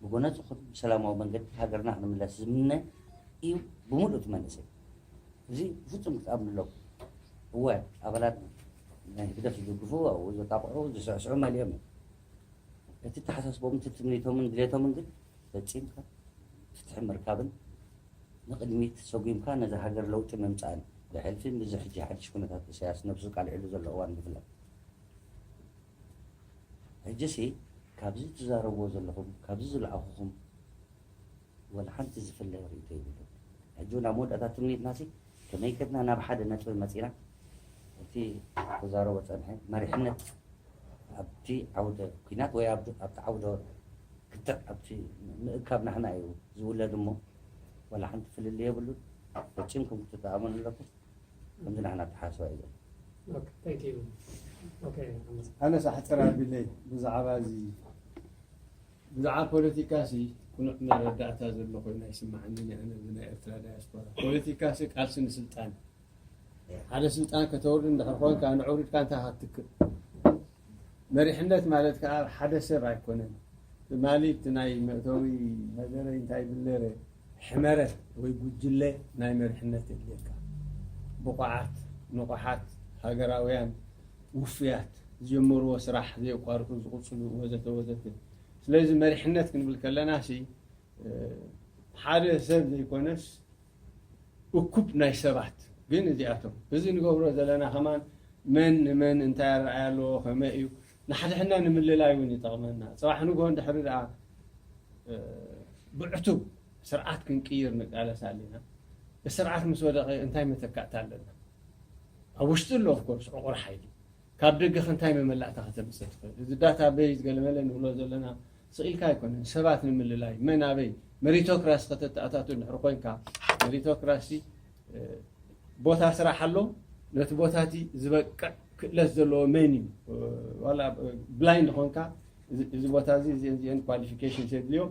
ብጎነፅ ይኹን ብሰላማዊ መንገዲ ሃገርና ክንምለስ ዝምነ እዩ ብሙሉእ እቲ መንእሰይ እዚ ብፍፁም ክትኣምኑ ኣለኩም እወ ኣባላት ናይ ህግደፍ ዝድግፉ ኣብኡ ዘጣቕዑ ዝስዕስዑ መሊኦም እዮም እቲ ተሓሳስቦምን ትምኒቶምን ድሌቶምን ግን ፈፂምካ ፍትሒ ምርካብን ንቕድሚት ሰጒምካ ነዛ ሃገር ለውጢ ምምፃእን ብሕልፊ ምስዚ ሕጂ ሓድሽ ኩነታት ኢሳያስ ነብሱ ቃልዒሉ ዘሎ እዋን ብፍላይ ሕጂሲ ካብዚ ትዛረብዎ ዘለኹም ካብዚ ዝለኣኹኹም ወላ ሓንቲ ዝፍለ ርእይቶ የብሉን ሕጂ እውን ኣብ መወዳእታ ትምኒትናሲ ከመይ ጌርና ናብ ሓደ ነጥቢ መፂና እቲ ተዛረቦ ፀንሐ መሪሕነት ኣብቲ ዓውደ ኲናት ወይ ኣብቲ ዓውደ ክትዕ ኣብቲ ምእካብ ናሕና እዩ ዝውለድ እሞ ዋላ ሓንቲ ፍልልይ የብሉን ፈፂምኩም ክትጠኣመኑ ኣለኩም ከምዚ ናሕና ኣተሓሳስባ እዩ ዘሎ ኣነስ ኣሕፅር ኣቢለይ ብዛዕባ እዚ ብዛዕባ ፖለቲካ ሲ ቅኑዕ መረዳእታ ዘሎ ኮይኑ ኣይስምዓንን። ኣነ ብናይ ኤርትራ ዳያስፖራ ፖለቲካ ሲ ቃልሲ ንስልጣን፣ ሓደ ስልጣን ከተውርድ እንድሕር ኮንካ ንዕውርድካ እንታይ ክትክእ? መሪሕነት ማለት ከዓ ሓደ ሰብ ኣይኮነን። ትማሊ እቲ ናይ መእተዊ መደረይ እንታይ ይብል ነይረ? ሕመረት ወይ ጉጅለ ናይ መሪሕነት የድልየካ። ብቑዓት፣ ንቑሓት፣ ሃገራውያን፣ ውፉያት፣ ዝጀመርዎ ስራሕ ዘየቋርጡ ዝቕፅሉ ወዘተ ወዘተ። ስለዚ መሪሕነት ክንብል ከለና ሲ ሓደ ሰብ ዘይኮነስ እኩብ ናይ ሰባት ግን እዚኣቶም እዚ ንገብሮ ዘለና ከማን መን ንመን እንታይ ኣረኣያ ኣለዎ ከመይ እዩ ንሓድሕና ንምልላይ እውን ይጠቕመና። ፅባሕ ንግሆ እንድሕሪ ደኣ ብዕቱብ ስርዓት ክንቅይር ንቃለስ ኣለና። ስርዓት ምስ ወደቐ እንታይ መተካእታ ኣለና? ኣብ ውሽጢ ኣሎ ኦፍኮርስ ዕቑር ሓይሊ ካብ ደገ ከ እንታይ መመላእታ ከተምፅእ ትኽእል? እዚ ዳታ ቤዝ ገለመለ ንብሎ ዘለና ስቕ ኢልካ ኣይኮነን። ሰባት ንምልላይ መን ኣበይ መሪቶክራሲ ከተተኣታቱ እንድሕር ኮንካ መሪቶክራሲ ቦታ ስራሕ ኣሎ። ነቲ ቦታ እቲ ዝበቅዕ ክእለት ዘለዎ መን እዩ? ዋላ ብላይንድ ኾንካ እዚ ቦታ እዚ እዚአን እዚአን ኳሊፊኬሽን የድልዮ፣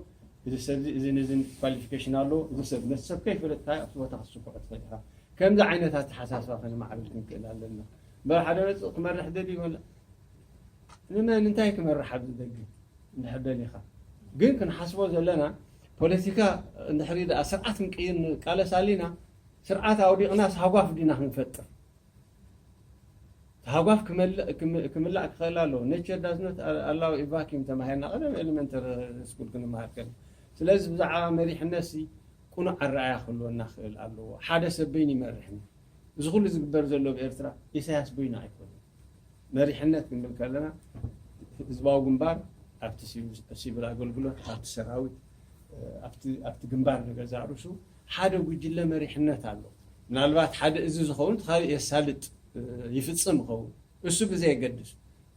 እዚ ሰብ እዚ እዝን እዝን ኳሊፊኬሽን ኣለዎ፣ እዚ ሰብ ነቲ ሰብ ከይፈለጥካ ኣብቲ ቦታ ክትስኩዖ ትኽእል ኢኻ። ከምዚ ዓይነት ኣተሓሳስባ ከነማዕብል ክንክእል ኣለና። እምበር ሓደ መፅእ ክመርሕ ደልዩ ወላ ንመን እንታይ ክመርሕ ኣብዚ ደገ እንድሕር ደሊኻ ግን ክንሓስቦ ዘለና ፖለቲካ እንድሕሪ ደኣ ስርዓት ክንቅይር ንቃለስ ኣሊና ስርዓት ኣውዲቕናስ ሃጓፍ ዲና ክንፈጥር? ሃጓፍ ክመልእ ክም- ክምላእ ክኽእል ኣለዎ። Nature does not allow a vacuum ተማሂርና ቀደም ኤሌመንተሪ ስኩል ክንመሃር ከለና። ስለዚ ብዛዕባ መሪሕነት ሲ ቅኑዕ ኣረኣያ ክህልወና ክእል ኣለዎ። ሓደ ሰብ በይኑ ይመርሕን እዚ ኩሉ ዝግበር ዘሎ ኣብ ኤርትራ ኢሳያስ በይኑ ኣይኮነን። መሪሕነት ክንብል ከለና ህዝባዊ ግንባር ኣብቲ ሲቪል ኣገልግሎት ኣብቲ ሰራዊት ኣብቲ ግንባር ንገዛእ ርእሱ ሓደ ጉጅለ መሪሕነት ኣሎ። ምናልባት ሓደ እዚ ዝኸውን እቲ ካልእ የሳልጥ ይፍጽም ይኸውን። እሱ ብዘየገድስ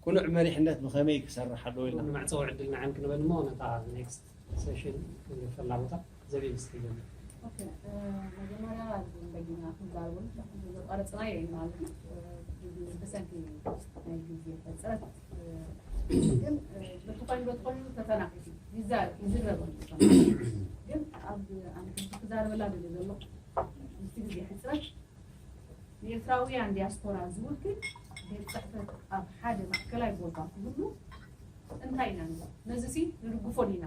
ቅኑዕ መሪሕነት ብኸመይ ክሰርሕ ኣለዎ ኢልና ንመዕፀዊ ዕድል ንዓን ክንበል እሞ ነታ ኔክስት ሴሽን ክንገፈላ ቦታ ዘቢብ እስኪ ጀምር። መጀመርያ በጊና ክንዛረበሉ ዘቋረፅና የለን ማለት ነው። ብሰንኪ ናይ ግዜ ሕፅረት ግን በቲ ኮይኑ በቲ ኮይኑ ተተናፊሱ ይዛረብ ይዝረብ ግን ኣብ ኣነ ክዛረበላ ደለ ዘሎ ምስቲ ግዜ ሕፅረት ንኤርትራውያን ዲያስፖራ ዝውክል ቤት ፅሕፈት ኣብ ሓደ ማእከላይ ቦታ ክህሉ እንታይ ኢና ንብል? ነዚ ሲ ንድግፎ ዲና?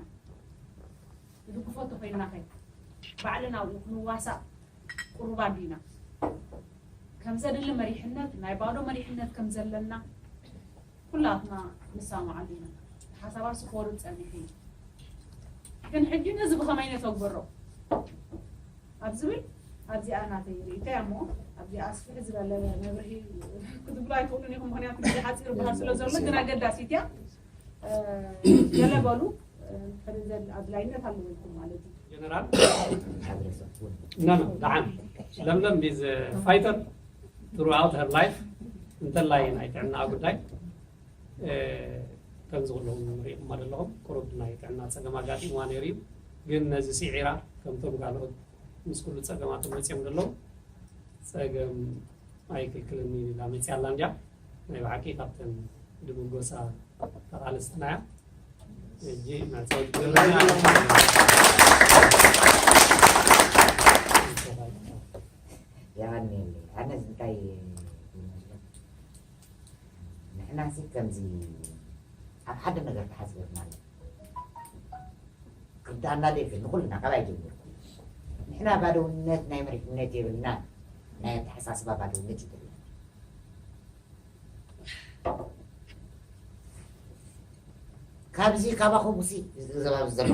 ንድግፎ ተኮይንናኸ ባዕልና ኣብኡ ክንዋሳእ ቅሩባት ዲና? ከም ዘድሊ መሪሕነት ናይ ባዶ መሪሕነት ከም ዘለና ኩላትና ንሳማዓሉ ኢና። ሓሳባት ክወርድ ፀኒሑ እዩ። ግን ሕጂ ነዚ ብኸመይ ነተግብሮ ኣብ ዝብል ኣብዚኣ ናተይ ርእይቶያ እሞ ኣብዚኣ ኣስፍሕ ዝበለ መብርሂ ክትብሉ ኣይትኽእሉን ኢኹም። ምኽንያቱ ግዜ ሓፂር በሃል ስለ ዘሎ ግን ኣገዳሲት እያ። ገለ በሉ ሕዚ ኣድላይነት ኣለዎ ኢልኩም ማለት እዩ። ጀነራል ኖ ኖ ደሓን ለምለም is fighter throughout her life እንተላይ ናይ ጥዕና ጉዳይ ከምዚ ኩለኹም ሪኢኹማ ዘለኹም ቁሩብ ናይ ጥዕና ፀገም ኣጋጢምዋ ነይሩ እዩ። ግን ነዚ ስዒራ ከምቶም ካልኦት ምስ ኩሉ ፀገማቶም መፅዮም ዘለዉ ፀገም ኣይክልክልን እዩ ኢላ መፅያ ኣላ እንድያ። ናይ ብሓቂ ካብተን ድምጎሳ ተቓለስትና እያ። ሕጂ መዕፀዊ ትገብረና የቐንየለይ። ኣነስ እንታይ ንሕናሲ ከምዚ ኣብ ሓደ ነገር ተሓሲበትና ኣሎ ክርዳኣና ዘይክእል ንኩልና ካባይ ጀሚሩ ንሕና ባዶውነት ናይ መሪሕነት የብልና ናይ ኣተሓሳስባ ባዶውነት ይብልና ካብዚ ካባኹም ሲ ዘባብ ዘሎ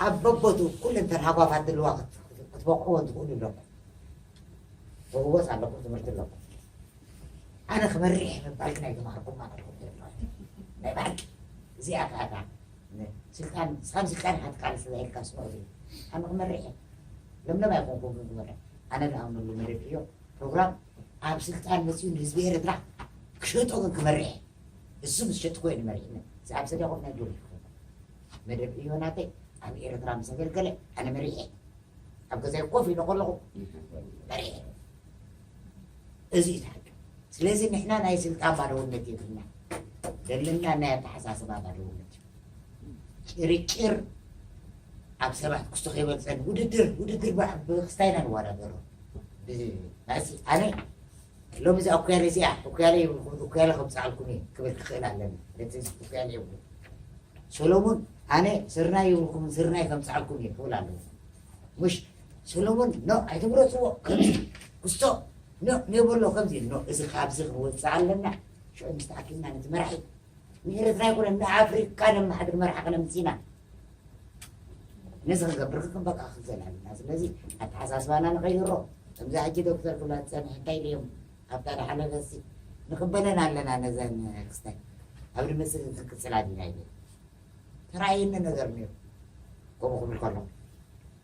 ኣብ በቦቱ ኩለንተን ሃጓፋት ዘለዋ ክትበቅዕዎ ትኽእሉ ኣለኩም ህወፅ ኣለኩም ትምህርቲ ኣለኩም ኣነ ክመርሕ ምባል ግን ኣይተማሃርኩም ማለትኩም ናይ ባሕቂ እዚኣ ከኣታ ስልጣን ሳብ ስልጣን ሓትቃል ስለ ኢልካ ስምዑ ኣነ ክመርሕ ለምለም ኣይኮንኩም ክመርሕ ኣነ ዝኣምነሉ መደብ እዮ ፕሮግራም ኣብ ስልጣን መፅኡ ንህዝቢ ኤርትራ ክሸጦ ግን ክመርሕ እሱ ምስ ሸጥኩ እየ ንመሪሕነት ዝኣብ ሰዲያ ኮፍ ናይ ዶል መደብ እዮ ናተይ ኣብ ኤርትራ ምስ ኣገልገለ ኣነ መሪሐ ኣብ ገዛይ ኮፍ ኢለ ከለኹ መሪሐ እዚ እዩ ዝሓቂ ስለዚ ንሕና ናይ ስልጣን ባለውነት የብልና ዘለና ናይ ኣተሓሳስባ ባለውነት እዩ ጭርጭር ኣብ ሰባት ክስቶ ከይበልፀን ውድድር ውድድር ብክስታይና ንወዳደሮ። ኣነ ሎሚ እዛ እኩያለ እዚኣ እኩያለ ይብልኩም እኩያለ ከምፅኣልኩም እየ ክብል ክኽእል ኣለኒ። እቲ እኩያለ ይብሉ ሰሎሙን ኣነ ስርናይ ይብልኩም ስርናይ ከምፅኣልኩም እየ ክብል ኣለዎ። ምሽ ሰሎሙን ኖ ኣይትምረፅዎ ከምዚ ክስቶ ኖ ኔበሎ ከምዚ ኖ እዚ ካብዚ ክንወፅእ ኣለና። ሽዑ ምስ ተኣኪብና ነቲ መራሒ ንኤርትራ ይኮነ ንኣፍሪካ ነማሓድር መራሒ ከነምፅእ ኢና። ነዚ ክንገብር ክንበቃ ክንዘል ኣለና። ስለዚ ኣተሓሳስባና ንቀይሮ። ከምዚ ሕጂ ዶክተር ክብላ ዝፀንሐ እንታይ ድዮም ኣብታ ዝሓለፈ ሲ ንቅበለን ኣለና ነዘን ክስታይ ኣብ ድመፅእ ክንቅፅላ ዲና ኢለ ተራእየኒ ነገር ነይሩ። ከምኡ ክብል ከሎ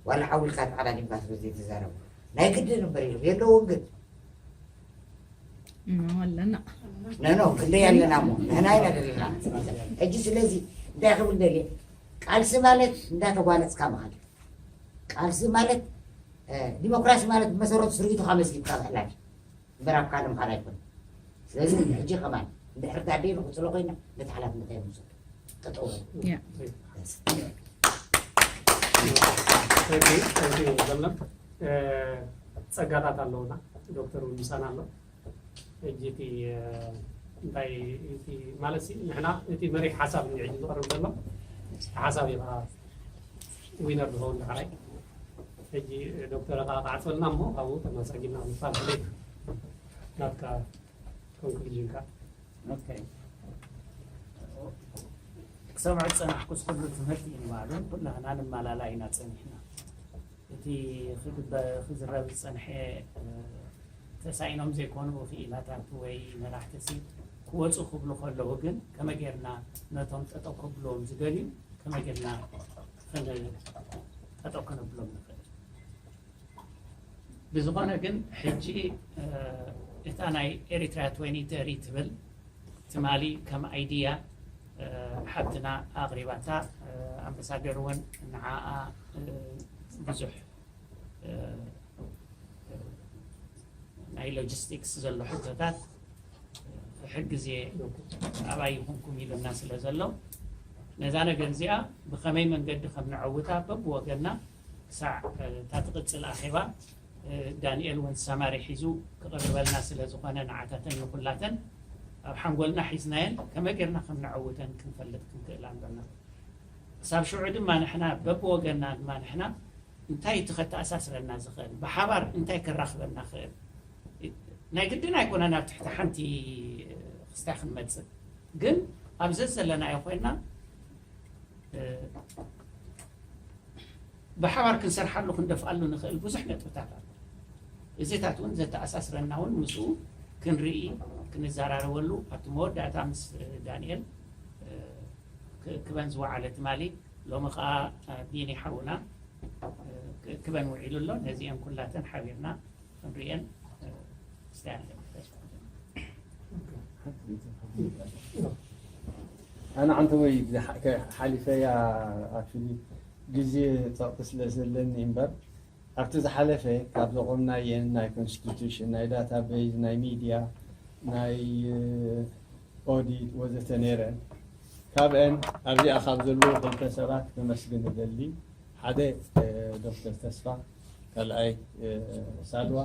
ዋላ ሓዊልካ ተዓዳዲምካ ስለ ዘይተዛረቡ ናይ ግድን እምበር ኢሎም የለውን ግን ኣለና ነኖ ክንደይ ኣለና እሞ ንሕና ኢና ዘለና። ሕጂ ስለዚ እንታይ ክብል ደልየ ቃልሲ ማለት እንዳተጓነፅካ ምኻድ እዩ። ቃልሲ ማለት ዲሞክራሲ ማለት ብመሰረቱ ስርኢቱ ካብ መስጊድካ ምሕላፍ እዩ። እምበር ኣብ ካልእ ምኻድ ኣይኮነ። ስለዚ ሕጂ ከማን እንድሕር ዳዴ ንቕፅሎ ኮይና ነቲ ሓላፍነት ኣይንውሰድ። ጠጠው በሉ። ያ ለምለም ጸጋታት ኣለውና ዶክተር እውን ምሳና ኣሎ። ሕጂ እቲ እንታይ እቲ ማለት ሲ ንሕና እቲ መሪሕ ሓሳብ እዩ ሕጂ ዝቐርብ ዘሎ ሓሳብ እዩ ዊነር ዝኸውን ዳሕራይ ሕጂ ዶክተር ካ ክዓፅበልና እሞ ካብኡ ተመሳጊና ምፋል ናትካ ኮንክሉዥንካ ክሰምዖ ዝፀናሕኩስ ኩሉ ትምህርቲ እዩ ንባዕሉ ኩላህና ንመላላ ኢና ፀኒሕና። እቲ ክግበር ክዝረብ ዝፀንሐ ተሳኢኖም ዘይኮኑ ክኢላታት ወይ መራሕቲ ሲ ክወፁ ክብሉ ከለዉ ግን ከመይ ጌርና ነቶም ጠጠው ከብልዎም ዝደልዩ ከመይ ጌርና ጠጠው ከነብሎም ንኽእል? ብዝኾነ ግን ሕጂ እታ ናይ ኤሪትራ ትወኒ ተሪ ትብል ትማሊ ከም ኣይድያ ሓብትና ኣቕሪባታ ኣምባሳደር እውን ንዓኣ ብዙሕ ናይ ሎጂስቲክስ ዘሎ ሕቶታት ክሕግዝ እየ ኣባይ ይኹንኩም ኢሉና ስለ ዘሎ ነዛ ነገር እዚኣ ብኸመይ መንገዲ ከም ነዐውታ በብወገንና ክሳዕ እታ ትቕፅል ኣኼባ ዳንኤል እውን ሰማሪ ሒዙ ክቕርበልና ስለ ዝኾነ ንዓታተን ንኹላተን ኣብ ሓንጎልና ሒዝናየን ከመይ ጌርና ከም ነዐውተን ክንፈልጥ ክንክእል ኣሎና። ክሳብ ሽዑ ድማ ንሕና በብወገንና ድማ ንሕና እንታይ እቲ ከተኣሳስረና ዝኽእል ብሓባር እንታይ ከራኽበና ክእል ናይ ግድን ኣይኮነን ኣብ ትሕቲ ሓንቲ ክስታይ ክንመፅእ ግን ኣብ ዘዘለናዮ ኮይና ብሓባር ክንሰርሓሉ ክንደፍኣሉ ንኽእል ብዙሕ ነጥብታት ኣሎ። እዚታት እውን ዘተኣሳስረና እውን ምስኡ ክንርኢ ክንዘራረበሉ ኣብቲ መወዳእታ ምስ ዳንኤል ክበን ዝወዓለ ትማሊ ሎሚ ከዓ ቢኒ ሓውና ክበን ውዒሉ ኣሎ። ነዚአን ኩላተን ሓቢርና ክንሪአን ስተያለ ኣነ ዓንተ ወይ ሓሊፈያ ኣክቹሊ ግዜ ፀቕጢ ስለ ዘለኒ እምበር ኣብቲ ዝሓለፈ ካብ ዘቆምናየን ናይ ኮንስቲቱሽን ናይ ዳታቤዝ ናይ ሚድያ ናይ ኦዲት ወዘተ ነይረን ካብአን ኣብዚኣ ካብ ዘለዉ ክልተ ሰባት ከመስግን እደሊ ሓደ ዶክተር ተስፋ ካልኣይ ሳልዋ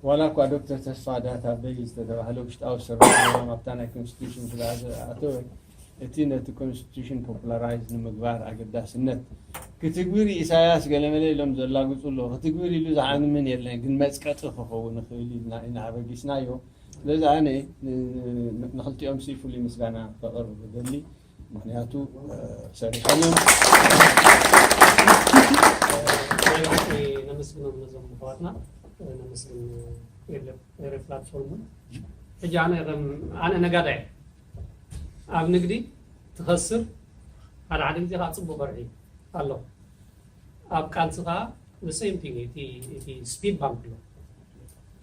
ዋላ እኳ ዶክተር ተስፋ ዳታ ቤዝ ዝተባህለ ውሽጣዊ ስራሕ ኣብታ ናይ ኮንስቲቱሽን ስለ ኣተወ እቲ ነቲ ኮንስቲቱሽን ፖፑላራይዝ ንምግባር ኣገዳስነት ክትግብር ኢሳያስ ገለመለ ኢሎም ዘላግፁ ኣለዉ ክትግብር ኢሉ ዝዓንምን የለን ግን መፅቀጢ ክኸውን ይኽእል ኢልና ኢና ኣበጊስናዮ ስለዚ ኣነ ንክልቲኦም ሲ ፍሉይ ምስጋና ከቕርብ እደሊ ምክንያቱ ሰሪሖም እዮም ነመስግኖም ነዞም ኣሕዋትና ነመስግን ኤሪ ፕላትፎርም እውን ሕጂ ኣነ ከም ኣነ ነጋዳይ ኣብ ንግዲ ትኸስር ሓደ ሓደ ግዜ ከዓ ፅቡቅ በርሒ ኣሎ ኣብ ቃልሲ ከዓ the same thing እቲ እቲ speed bump ኣሎ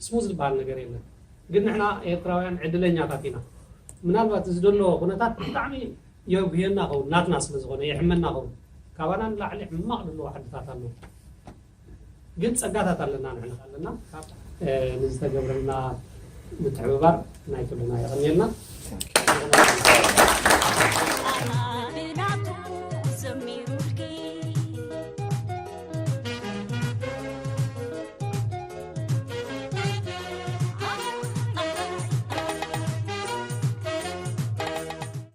smooth ዝበሃል ነገር የለን ግን ንሕና ኤርትራውያን ዕድለኛታት ኢና ምናልባት እዚ ዘሎ ኩነታት ብጣዕሚ የጉየና ኸውን ናትና ስለ ዝኾነ የሕመና ኸውን ካባና ንላዕሊ ሕማቕ ዘለዎ ዓድታት ኣለዉ ግን ፀጋታት ኣለና ንሕና ኣለና ንዝተገብረልና ምትሕብባር ናይ ኩልና የቐንየልና